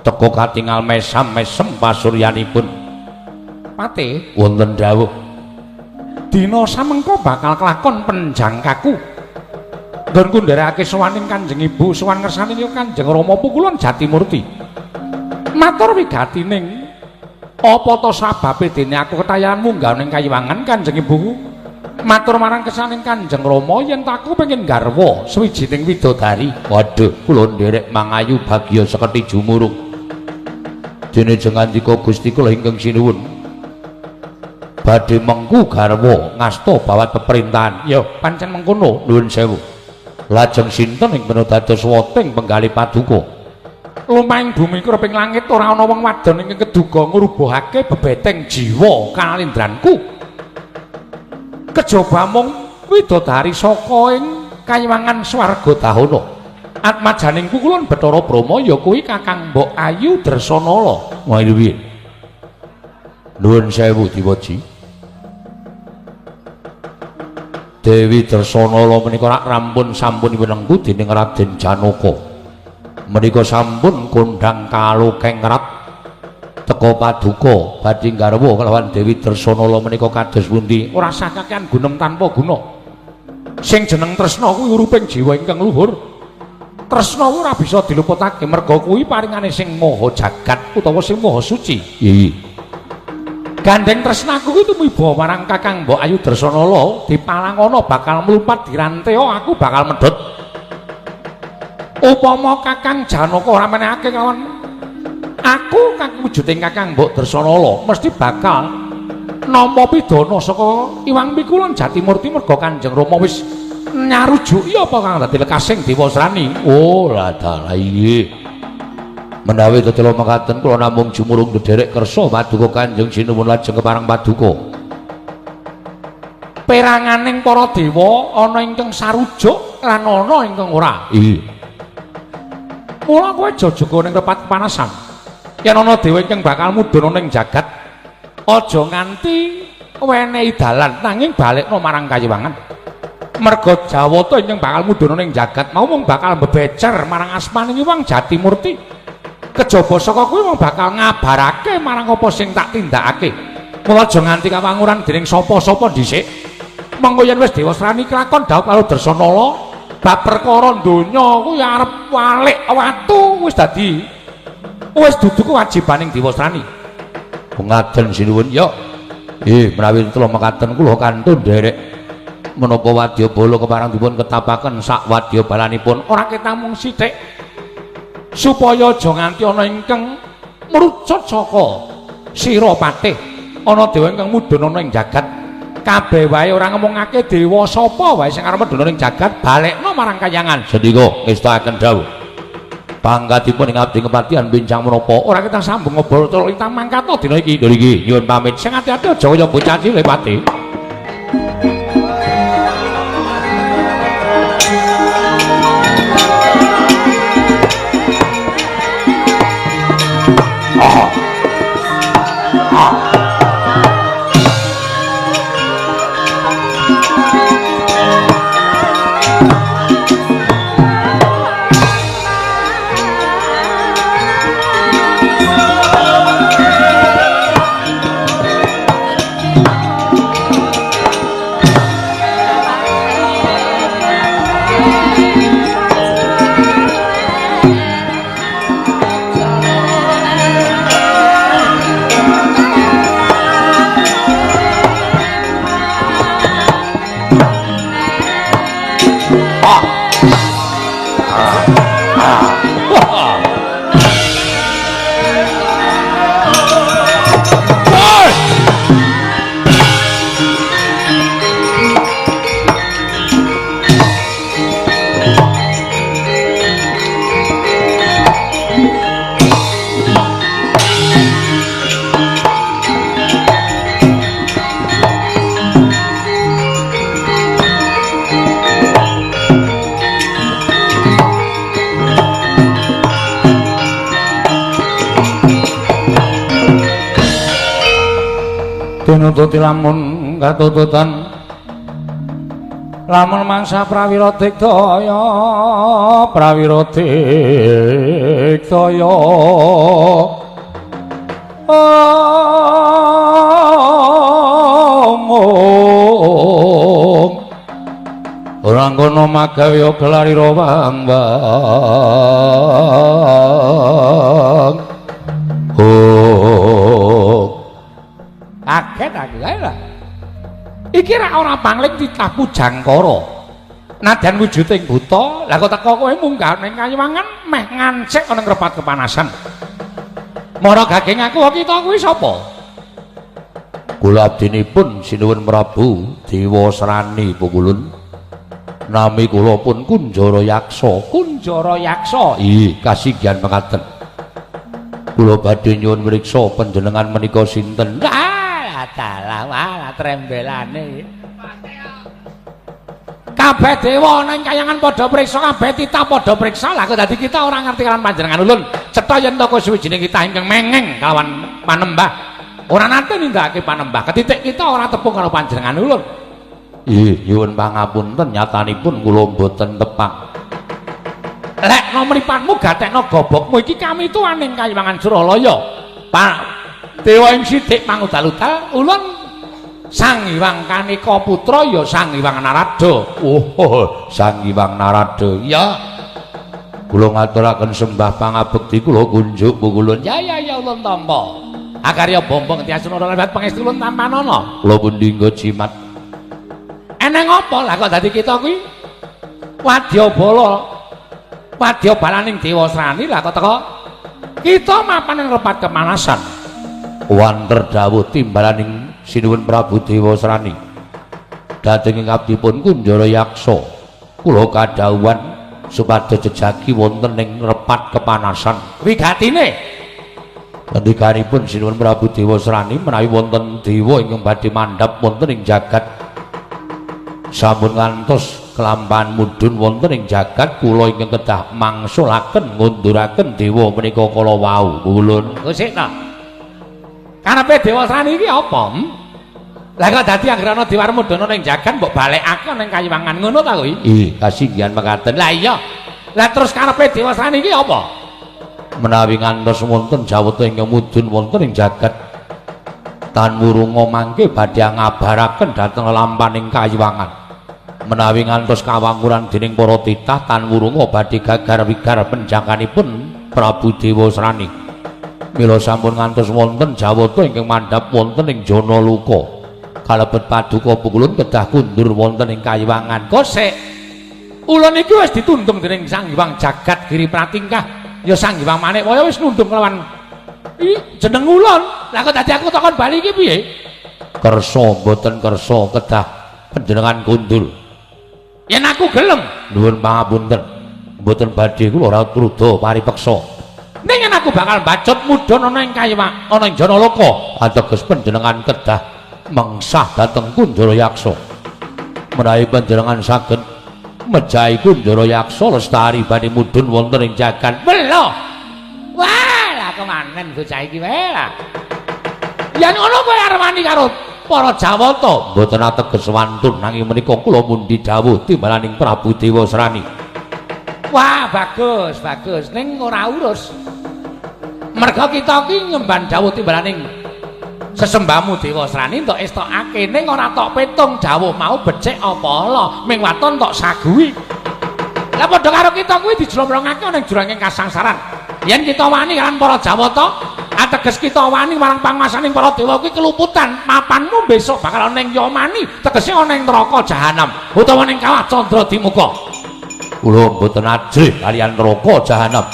teka katingal mesam-mesem pasuryanipun. Pate wonten dawuh dina samengko bakal kelakon penjangkaku nggonku ndherekake sowaning Kanjeng Ibu, sowan ngersane Kanjeng Rama Pukulun Jatimurti. Matur wigatining apa to sababe dene aku ketayan munggah ning kayiwangan Kanjeng Ibuku? Matur marang kesaning Kanjeng Rama yen aku pengin garwa sawijining widodari. Waduh, kula nderek mangayu bagya seketi jumurung. Dene jengandika Gusti kula ingkang sinuwun badhe mengku garwa ngasta bawat peperintahan. Ya, pancen mengkono, nuwun sewu. Lajeng sinten ing peno dados woting penggalih paduka? Lumahing bumi kreping langit ora ana wong wadon ingkang keduga ngrubuhake bebeteng jiwa kalindranku. Kejaba mung widodari saka ing kayiwangan swarga dahana. Atmajaning pukulun Bathara Brahma ya kuwi Kakang Mbok Ayu Dresanala. Wah piye? Nuwun sewu Diwaji. Dewi Dresanala menika rak rampun sampun winengku dening Raden Janaka. Menika sampun kondhang kalokengrat teka paduka badhe garwa kelawan Dewi Dresanala menika kados pundi? Ora sah kakean gunem tanpa guna. Sing jeneng tresna kuwi uruping jiwa ingkang luhur. Tresna ora bisa diluputake merga kuwi paringane sing maha jagat utawa sing maha suci. Iya. Gandeng tresnaku kuwi tumiba marang Kakang Mbok Ayu Dresanala dipalangana bakal mlumpat dirantea aku bakal medhot. Upama Kakang Janaka ora menehake kawan aku kang wujuding Kakang Mbok Dresanala mesti bakal nampa pidana saka Iwang Pikulun Jatimurti merga Kanjeng Rama wis nyarujuki apa kang dadi lekasing Dewa Srani. Oh ladalah inggih. Menawi tetela mekaten kula namung jumurung ndherek kersa paduka Kanjeng sinuwun lajeng kepareng paduka. Peranganing para dewa ana ingkang sarujuk lan ana ingkang ora. Inggih. Mula kowe aja jaga ning tempat kepanasan. Yen ana dewa ingkang bakal mudhun ning jagat, aja nganti wenehi dalan nanging balekno marang kayiwangan. Merga Jawata ingkang bakal mudhun ning jagat mau mung bakal mbebecer marang asmaning Hyang Jatimurti. Kejaba saka kuwi mung bakal ngabarake marang apa sing tak tindakake. Mula aja nganti kawanguran dening sapa-sapa dhisik. Mengko yen wis Dewa Srani kelakon dhaup karo Dresanala, bab perkara donya kuwi arep walik watu wis dadi wis dudu kewajibaning Dewa Srani. Ngaten sinuwun ya. Menawi tela mekaten kula kantun nderek menapa wadyabala kepareng dipun ketapaken sak wadyabalanipun ora ketamung sithik supaya aja nganti ana ingkang mrucut saka sira patih ana dewa ingkang mudhun ana ing jagat kabeh wae ora ngomongake dewa sapa wae sing arep medhun ing jagat balekno marang kayangan. Sendika ngestakaken dawuh. Pangkatipun ing abdi kepatihan bincang menapa ora kita sambung ngobrol terus kita mangkat dina iki. Lho iki nyuwun pamit sing ati-ati aja kaya bocah cilik pati. Tinututi lamun katututan lamun mangsa prawira digdaya prawira digdaya om ora ngono magawe gelarira wang wang oh kaget aku kae lah. Iki ra ora pangling titah pujangkara. Nadyan wujuding buta, lah kok teko kowe munggah ning kayiwangan meh ngancik ana ngrepat kepanasan. Mara gageng aku kita kuwi sapa? Kula abdinipun sinuwun Prabu Dewa Srani Pukulun. Nami kula pun Kunjara Yaksa. Kunjara Yaksa. Ih, kasinggihan mekaten. Kula badhe nyuwun mriksa panjenengan menika sinten? Dalah walah trembelane. Kabeh dewa ana ing kayangan padha priksa, kabeh titah padha priksa. Lah kok dadi kita ora ngerti kalawan panjenengan ulun. Cetha yen toko suwijining kita ingkang mengeng kalawan panembah. Ora nate nindakake panembah. Ketitik kita ora tepung karo panjenengan ulun. Ih, nyuwun pangapunten nyatanipun kula mboten tepang. Lekno mripatmu gatekno gobokmu iki kami tuaning kayiwangan Suralaya. Pak Dewa ing sithik pangudal-udal ulun Sang Hyang Kanika Putra ya Sang Hyang Narada. Oh, Sang Hyang Narada. Ya. Kula ngaturaken sembah pangabekti kula kunjuk pukulun. Ya ya ya ulun tampa. Akarya bombong tiasuna lewat pangestu ulun tampanana. Kula pundi nggo jimat. Eneng apa lah kok dadi kita kuwi wadyabala. Wadyabalaning Dewa Srani lah kok teko. Kita mapan ing repat kepanasan. Wanter dawuh timbalaning sinuwun Prabu Dewa Srani. Dhateng ing abdipun Kunjara Yaksa, kula kadhawuhan supados jejagi wonten ing repat kepanasan. Wigatine ngendikanipun sinuwun Prabu Dewa Srani menawi wonten dewa ingkang badhe mandhap wonten ing jagat sampun ngantos kelampahan mudhun wonten ing jagat kula ingkang kedah mangsulaken ngunduraken dewa menika kala wau. Ulun sik ta. Karepe Dewa Srani iki apa? Lah kok dadi anggere ana dewa mudhun ning jagan mbok balekake ning kayiwangan ngono ta kuwi? Ih, kasinggihan mekaten. Lah iya. Lah terus karepe Dewa Srani iki apa? Menawi ngantos wonten jawata ingkang mudhun wonten ing jagat tan wurunga mangke badhe ngabaraken dhateng lelampaning kayiwangan. Menawi ngantos kawanguran dening para titah tan wurunga badhe gagar wigar penjakanipun Prabu Dewa Srani. Mila sampun ngantos wonten Jawata ingkang mandhap wonten ing Janaloka. Kalebet paduka pukulun kedah kundur wonten ing kayiwangan. Kosek. Ulun iki wis ditundung dening Sang Hyang Jagat Giri Pratingkah. Ya Sang Hyang Manik Waya wis nundung kelawan jeneng ulun. Lah kok dadi aku takon bali iki piye? Kersa mboten kersa kedah panjenengan kundur. Yen aku gelem, nuwun pangapunten. Mboten badhe kula ora kruda paripeksa. Ning yen aku bakal mbacut mudhun ana ing kayiwang, ana ing Janaloka, ateges panjenengan kedah mengsah dhateng Kunjara Yaksa. Menawi panjenengan saged mejahi Kunjara Yaksa lestari badhe mudhun wonten ing jagat. Welo. Wah, lah kemanen bocah iki wae lah. Yen ngono kowe arep wani karo para Jawata, mboten ateges wantun nanging menika kula mundi dawuh timbalaning Prabu Dewasrani. Wah, bagus, bagus. Ning ora urus. Merga kita iki ngemban dawuh timbalaning sesembahmu Dewasrani entuk estokake, ning ora tok petung dawuh mau becik apa ala, ming waton tok saguhi. Lah padha karo kita kuwi dijlomrongake ana ing juranging kasangsaran. Yen kita wani kan para Jawata, ateges kita wani marang panguwasaning para dewa kuwi keluputan. Mapanmu besok bakal ana ing Yamani, tegese ana ing neraka jahanam utawa ning kawah Candra Dimuka. Kula mboten ajrih kaliyan neraka jahanam.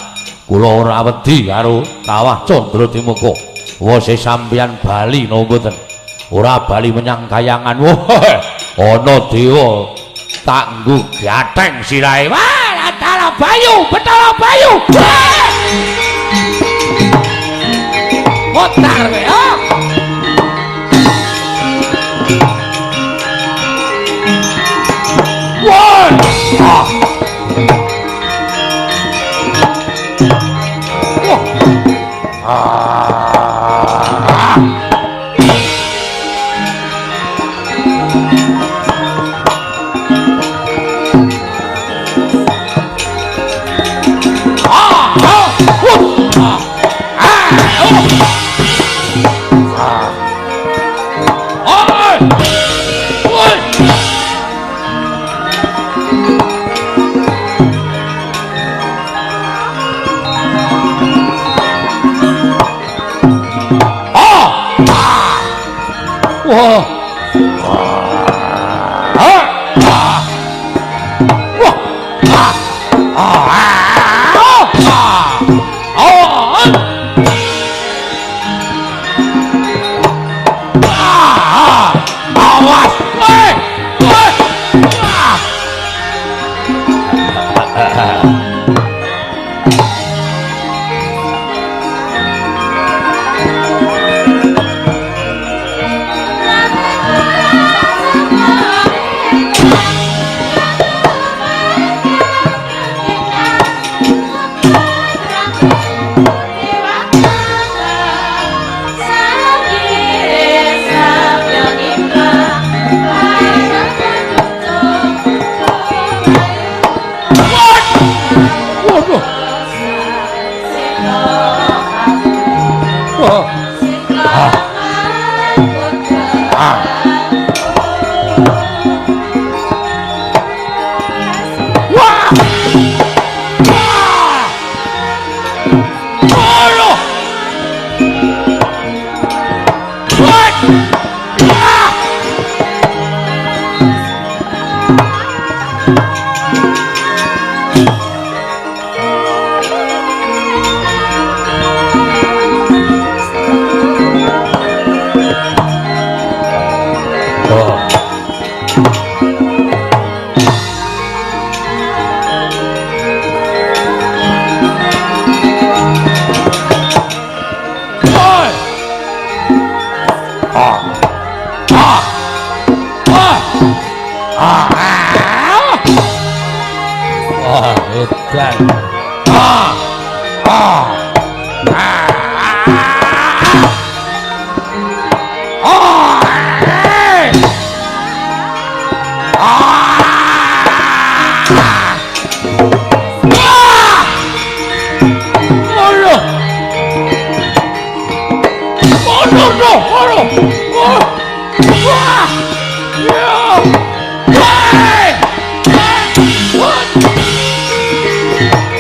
Kula ora wedi karo kawah Candra Dimuka. Wose sampeyan bali napa mboten? Ora bali menyang kayangan. Wah, ana dewa tak nggo gatheng sirahe. Wah, Batara Bayu, Batara Bayu. Mutar kowe, ah. Wah. Ah. Wah. Ah. Wah. Ah. Ah. Wah. Ah. Ah. Ah. Ah. Awas. Woi. Woi. Ah.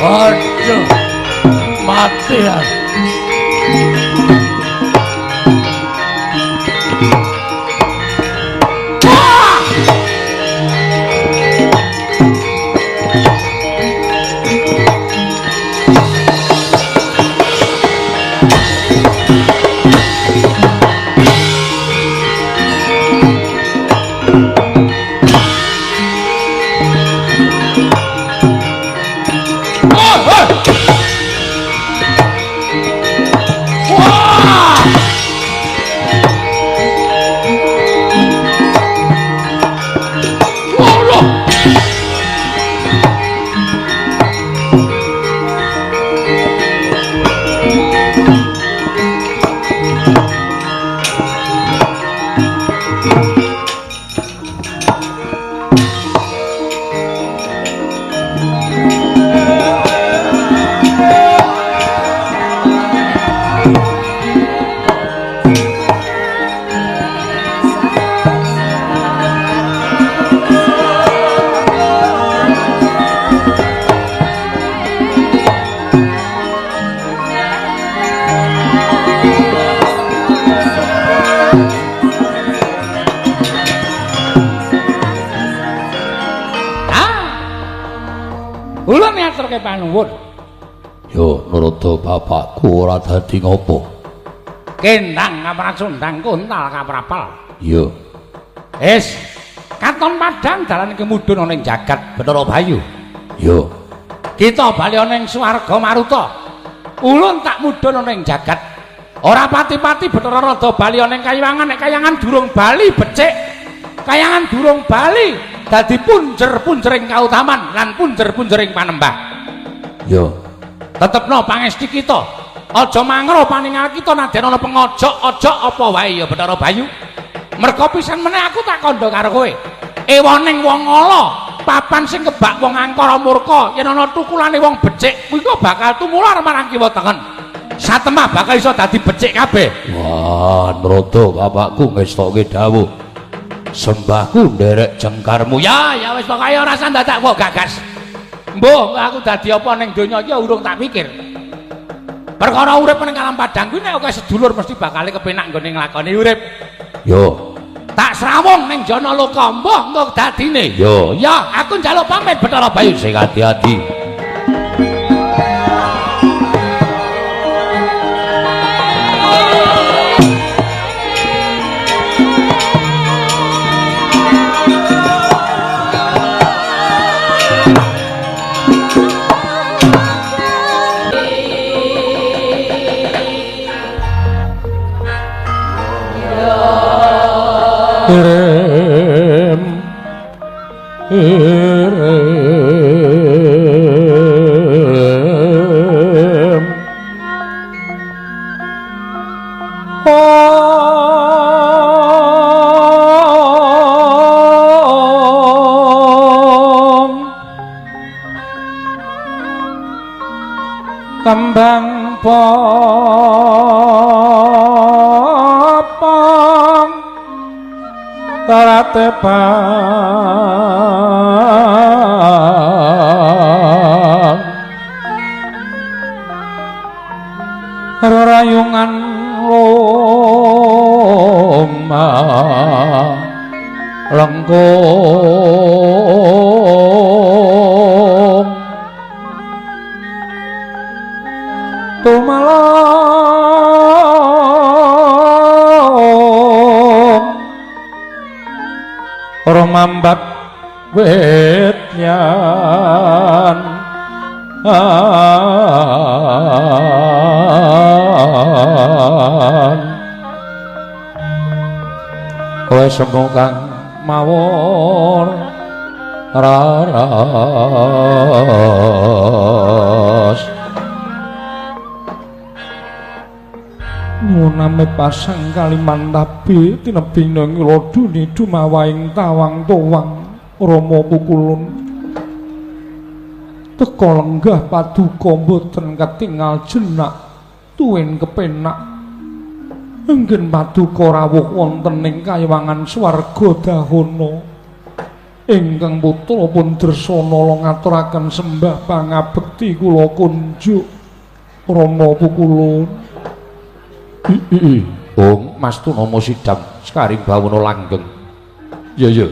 Aduh, mati ya. nyuwun. Yo Narada bapakku ora dadi ngopo. Kendang kapracundang kuntal kaprapal. Iya. Wis katon padhang dalan iki mudhun ana ing jagat Bathara Bayu. Yo. Kita bali ana ing swarga Maruta. Ulun tak mudhun ana ing jagat. Ora pati-pati Bathara Rada bali ana ing kayangan, nek kayangan durung bali becik. Kayangan durung bali dadi punjer-punjering kautaman lan punjer-punjering panembah. Yo. Tetepno pangesti kita. Aja mangro paningal kita nadyan ana pengojok-ojok apa wae ya Bathara Bayu. Merga pisan meneh aku tak kandha karo kowe. Ewoning wong ala, papan sing kebak wong angkara murka, yen ana tukulane wong becik, kuwi kok bakal tumular marang kiwa tengen. Satemah bakal iso dadi becik kabeh. Wah, Narada bapakku ngestoke dawuh. Sembahku nderek jengkarmu. Ya, ya wis pokoke ora usah dadak kok gagas. Mbuh, aku dadi apa ning donya iki urung tak pikir. Perkara urip ning alam padang kuwi nek akeh sedulur mesti bakal kepenak nggone nglakoni urip. Yo. Tak srawung ning jana loka, mbuh engko dadine. Yo. Ya, aku njaluk pamit Bathara Bayu. Sing ati-ati. Rem rem om kembang popong teratepang rerayungan loma lengkung tumalong rumambat wetyan kowe sembung kang mawon raras nguname pasang Kalimantabi tinebing nang loduni dumawaing tawang towang Rama Pukulun teka lenggah paduka mboten ketingal jenak tuwin kepenak enggen paduka rawuh wonten ing kayangan swarga dahana ingkang putra pun Dresana ngaturaken sembah pangabekti kula kunjuk Rama Pukulun. Om Mas Tunama Sidam sekaring bawana langgeng. Iya iya.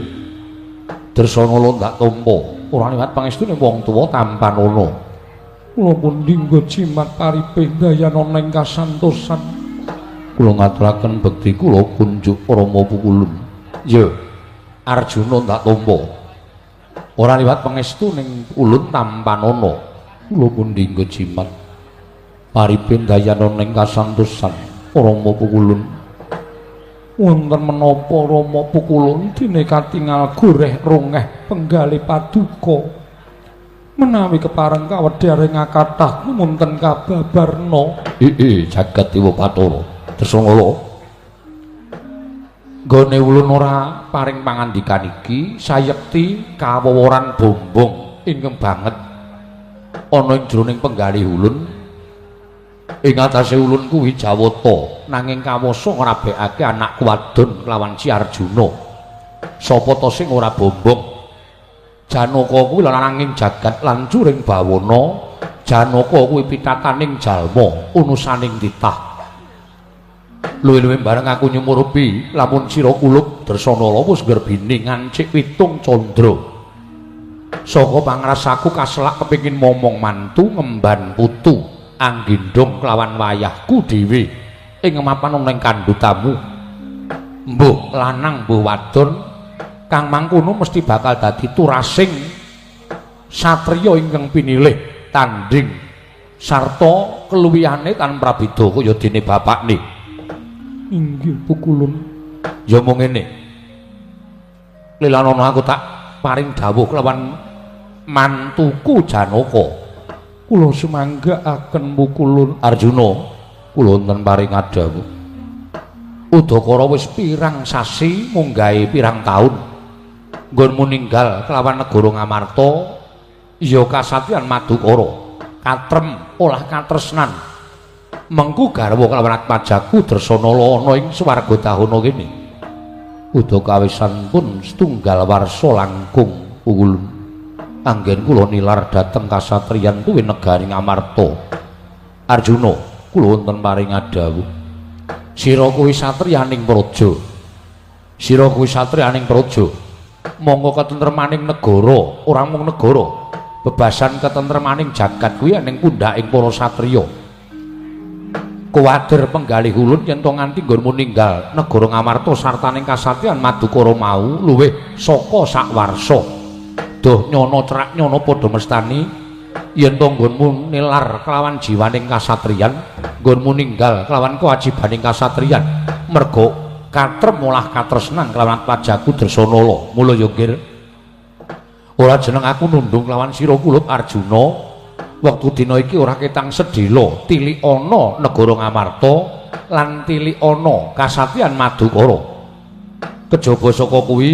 Dresana tak tampa ora liwat pangestune wong tuwa tampanana. Kula pun dinggo jimat paripih dayana ing kasantosan. Kula ngaturaken bekti kula kunjuk Rama Pukulun. Iya. Arjuna tak tampa ora liwat pangestuning ulun tampanana. Kula pun dinggo jimat paripih dayana ing kasantosan. Rama Pukulun wonten menapa Rama Pukulun dene katingal goreh rongeh penggalih paduka menawi kepareng kawedhar ing kathah wonten kababarna. Jagat Dewa Bathara Dresana nggone ulun ora paring pangandikan iki sayekti kaweworan bombong ingkang banget ana ing jroning penggalih ulun. Ing atase ulun kuwi Jawata nanging kawasa ngrabekake anakku wadon kelawan Si Arjuna. Sapa ta sing ora bombong? Janaka kuwi lananging jagat lan curing bawana. Janaka kuwi pitataning jalma unusaning titah. Luwih-luwih bareng aku nyumurupi lamun sira kulup Dresana wis ngrebini ngancik pitung candra. Saka pangrasaku kaselak kepengin momong mantu ngemban putu anggendhong kelawan wayahku dhewe ing mapan ana ing kandhutamu. Mbuh lanang mbuh wadon kang mangkono mesti bakal dadi turasing satriya ingkang pinilih tanding sarta keluwihane tan prabeda kaya dene bapakne. Inggih pukulun. Ya mung ngene. Lelanono aku tak paring dawuh kelawan mantuku Janaka. Kula sumanggaaken pukulun. Arjuna, kula wonten paring dawuh. Udakara wis pirang sasi munggahe pirang taun nggonmu ninggal kelawan negara Ngamarta ya kasatriyan Madukara katrem olah katresnan mengku garwa kelawan atmajaku Dresanala ana ing swarga dahana kene. Udakawisan pun setunggal warsa langkung pukulun. Anggen kula nilar dhateng kasatriyan kuwi negari Ngamarta. Arjuna, kula wonten paring dawuh. Sira kuwi satriyaning praja. Sira kuwi satriyaning praja. Monggo ketentremaning negara, ora mung negara, bebasan ketentremaning jagat kuwi ning pundhaking para satriya. Kuwatir penggalih ulun yen to nganti nggonmu ninggal negara Ngamarta sartaning kasatriyan Madukara mau luwih saka sakwarsa. Duh nyono cerak nyono padha mestani yen to nggonmu nilar kelawan jiwaning kasatriyan, nggonmu ninggal kelawan kewajibaning kasatriyan, merga katrem olah katresnan kelawan pajaku Dresanala. Mula ya nggir, ora jeneng aku nundung kelawan sira kulup Arjuna. Wektu dina iki ora ketang sedhela tilik ana negara Ngamarta lan tilik ana kasatriyan Madukara. Kejaba saka kuwi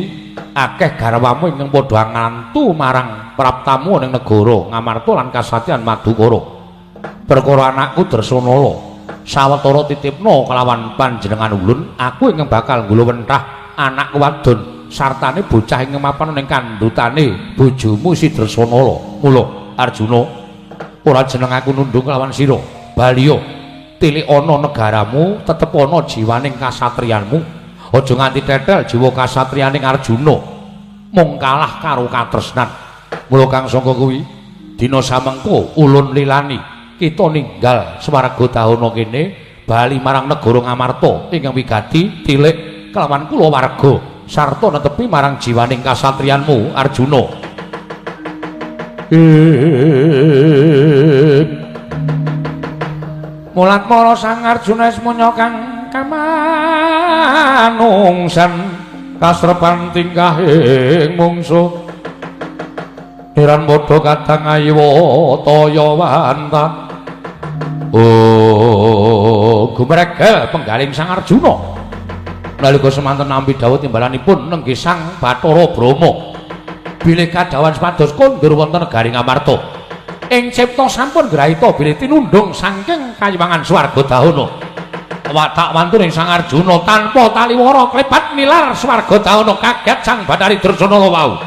akeh garwamu ingkang padha ngantu marang praptamu ning negara Ngamarta lan kasatriyan Madukara. Perkara anakku Dresanala sawetara titipna kelawan panjenengan ulun, aku ingkang bakal nggulawentah anakku wadon sartane bocah ingkang mapan ning kandhutane bojomu si Dresanala. Mula Arjuna, ora jeneng aku nundung kelawan sira. Baliya tilik ana negaramu, tetep ana jiwaning kasatriyanmu. Aja nganti tetel jiwa kasatriyaning Arjuna mung kalah karo katresnan. Mula kang sangka kuwi dina samengko ulun lilani kita ninggal swarga dahana kene bali marang negara Ngamarta ingkang wigati tilik kelawan kulawarga sarta netepi marang jiwaning kasatriyanmu Arjuna. Mulat mara Sang Arjuna ismunya kang kamanungsan kasrepan tingkahing mungsuh heran padha kadang ayiwa taya wanta. Oh, gumregel penggaling Sang Arjuna nalika semanten nampi dawuh timbalanipun nenggih Sang Bathara Brahma bilih kadhawan supados kondur wonten negari Ngamarta. Ing cipta sampun grahita bilih tinundhung saking kayiwangan swarga dahana. Watak wantune Sang Arjuna tanpa taliwara klebat nilar swarga dahana kaget Sang Bathari Dresanala wau.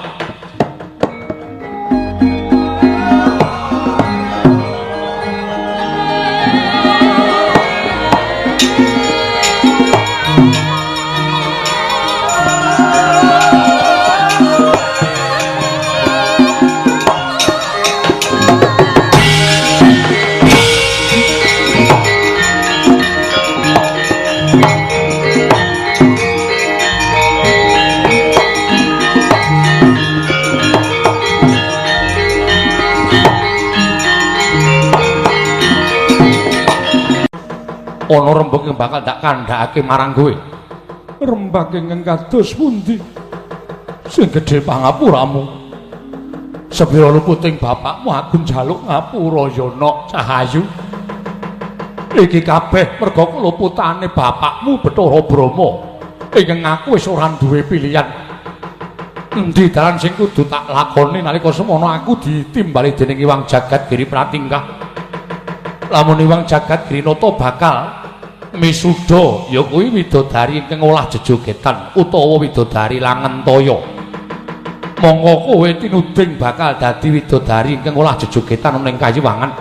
Ana rembug ingkang bakal tak kandhakake marang kowe. Rembag ingkang kados pundi? Sing gedhe pangapuramu. Sepira luputing bapakmu aku njaluk ngapura ya nok Cahayu. Iki kabeh merga keluputane bapakmu Bathara Brahma ingkang aku wis ora duwe pilihan. Endi dalan sing kudu tak lakoni nalika semono aku ditimbali dening Iwang Jagat Giri Pratingkah. Lamun Iwang Jagat Girinata bakal misuda ya kuwi widodari ingkang olah jejogetan utawa widodari Langentaya. Monggo kowe tinuding bakal dadi widodari ingkang olah jejogetan ning kayiwangan.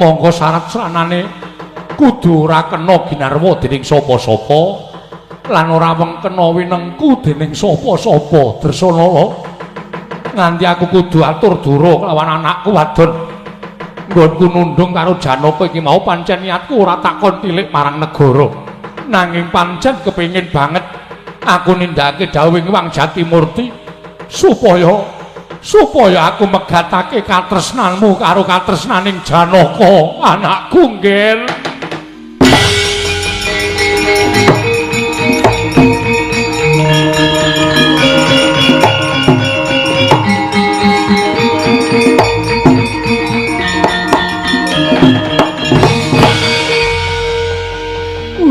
Monggo syarat sranane kudu ora kena ginarwa dening sapa-sapa lan ora wengkena winengku dening sapa-sapa. Dresanala Nganti aku kudu atur dura kelawan anakku wadon. Nggonku nundung karo Janaka iki mau pancen niatku ora takon tilik marang negara. Nanging pancen kepengin banget aku nindakake dawuhing Wang Jatimurti supaya aku megatake katresnanmu karo katresnaning Janaka anakku nggih.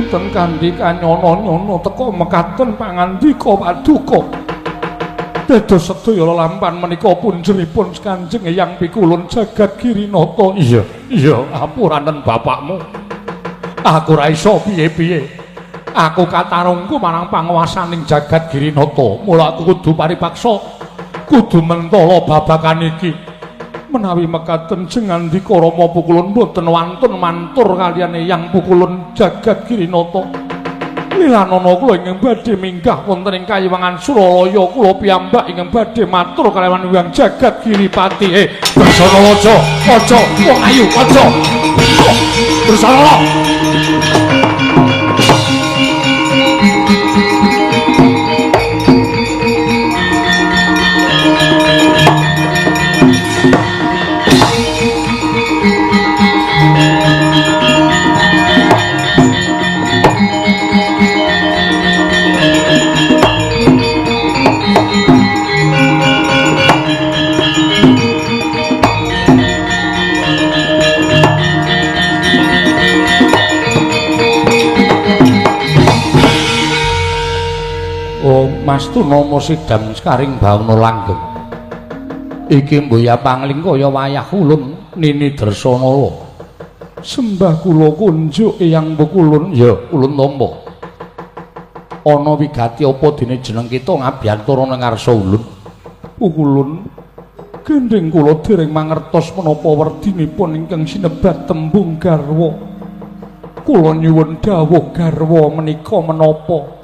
Wonten kanthi kanyono-nyono teka mekaten pangandika paduka. Dados sedaya lelampan menika punjeripun Kanjeng Eyang Pikulun Jagat Girinata. Iya, iya, apuranen bapakmu. Aku ora iso piye-piye. Aku katarungku marang panguwasaning Jagat Girinata. Mula aku kudu paripaksa kudu mentala babagan iki. Menawi mekaten jengandika Rama Pukulun boten wantun mantur kaliyan Eyang Pukulun Jagat Girinata. Lilanana kula ingkang badhe minggah wonten ing Kayiwangan Suralaya kula piyambak ingkang badhe matur kalawan Hyang Jagat Giripati. Dresanala aja, aja, wong ayu aja. Dresanala. Mas Tunama sidam sekaring bawana langgeng. Iki mboya pangling kaya wayah ulun Nini Dresanala. Sembah kula kunjuk Eyang Pukulun. Ya, ulun tampa. Ana wigati apa dene jeneng kita ngabiyantara nang ngarsa ulun? Pukulun, gendhing kula dereng mangertos menapa werdinipun ingkang sinebat tembung garwa. Kula nyuwun dawuh garwa menika menapa?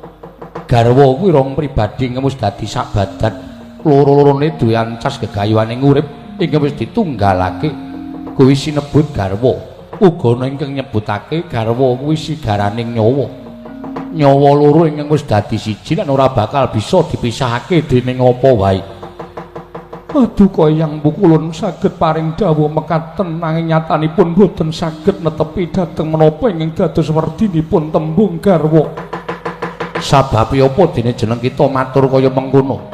Garwa kuwi rong pribadi ingkang wis dadi sak badan. Loro-lorone duwe ancas gegayuhaning urip ingkang wis ditunggalake. Kuwi sinebut garwa. Uga ana ingkang nyebutake garwa kuwi sigaraning nyawa. Nyawa loro ingkang wis dadi siji lan ora bakal bisa dipisahake dening apa wae. Paduka Eyang Pukulun saged paring dawuh mekaten nanging nyatanipun boten saged netepi dhateng menapa ingkang dados werdinipun tembung garwa. Sababe apa dene jeneng kita matur kaya mengkono?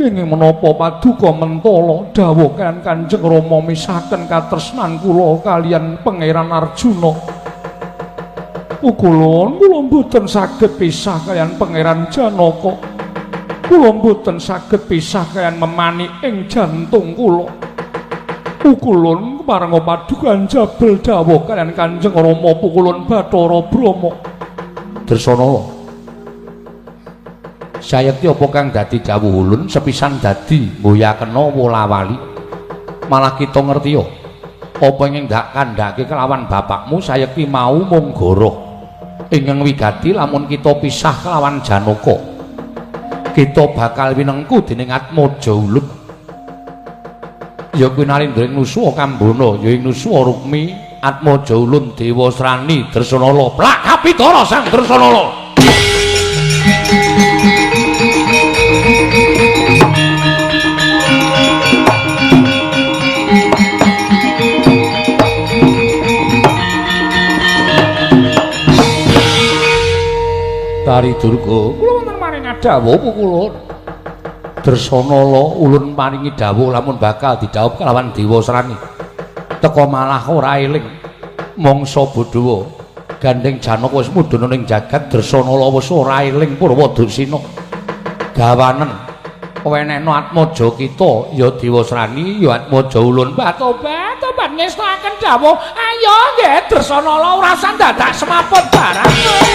Kenging menapa paduka mentala dawuh kaliyan Kanjeng Rama misahaken katresnan kula kaliyan Pangeran Arjuna. Pukulun kula mboten saged pisah kaliyan Pangeran Janaka. Kula mboten saged pisah kaliyan memani ing jantung kula. Pukulun keparenga paduka njabel dawuh kaliyan Kanjeng Rama Pukulun Bathara Brahma. Dresanala, sayekti apa kang dadi dawuh ulun sepisan dadi mboyakena wola-wali. Malah kita ngerti yo apa ingkang ndak kandhake kelawan bapakmu sayekti mau mung goroh. Ingkang wigati lamun kita pisah kelawan Janaka, kita bakal winengku dening Atmaja ulun. Ya kuwi nalindra ing nusuwa Kambana, ya ing nusuwa Rukmi, Atmaja ulun Dewasrani Dresanala. Plak kapitara Sang Dresanala. Tari Durga, kula wonten maring dawuh Pukulun. Dresanala ulun paringi dawuh lamun bakal didhawuh kelawan Dewasrani. Teka malah ora eling mangsa bodhowa. Gandeng Janaka wis mudhun ning jagat, Dresanala wis ora eling Purwadursina. Gawanen wenehno atmaja kita ya Dewasrani ya Atmaja ulun. Tobat tobat ngestoaken dawuh. Ayo nggih Dresanala ora usah dadak semaput barang kowe.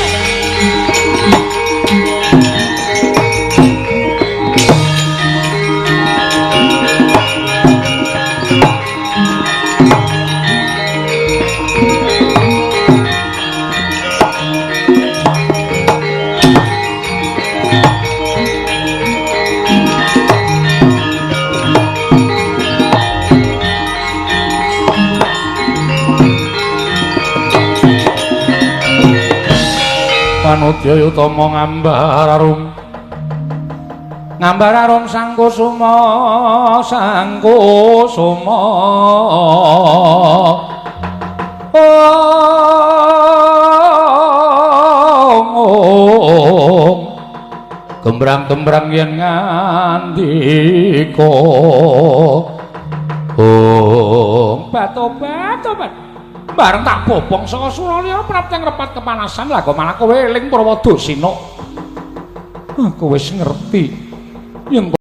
Kanudya utama ngambar arum. Ngambar arum sang kusuma, sang kusuma. Ong gembrang-gembrang yen ngandika. Ong batobat-tobat. Bareng tak bobong saka Suralaya prapteng repat kepanasan lah kok malah kowe eling Purwadasina. Aku wis ngerti yen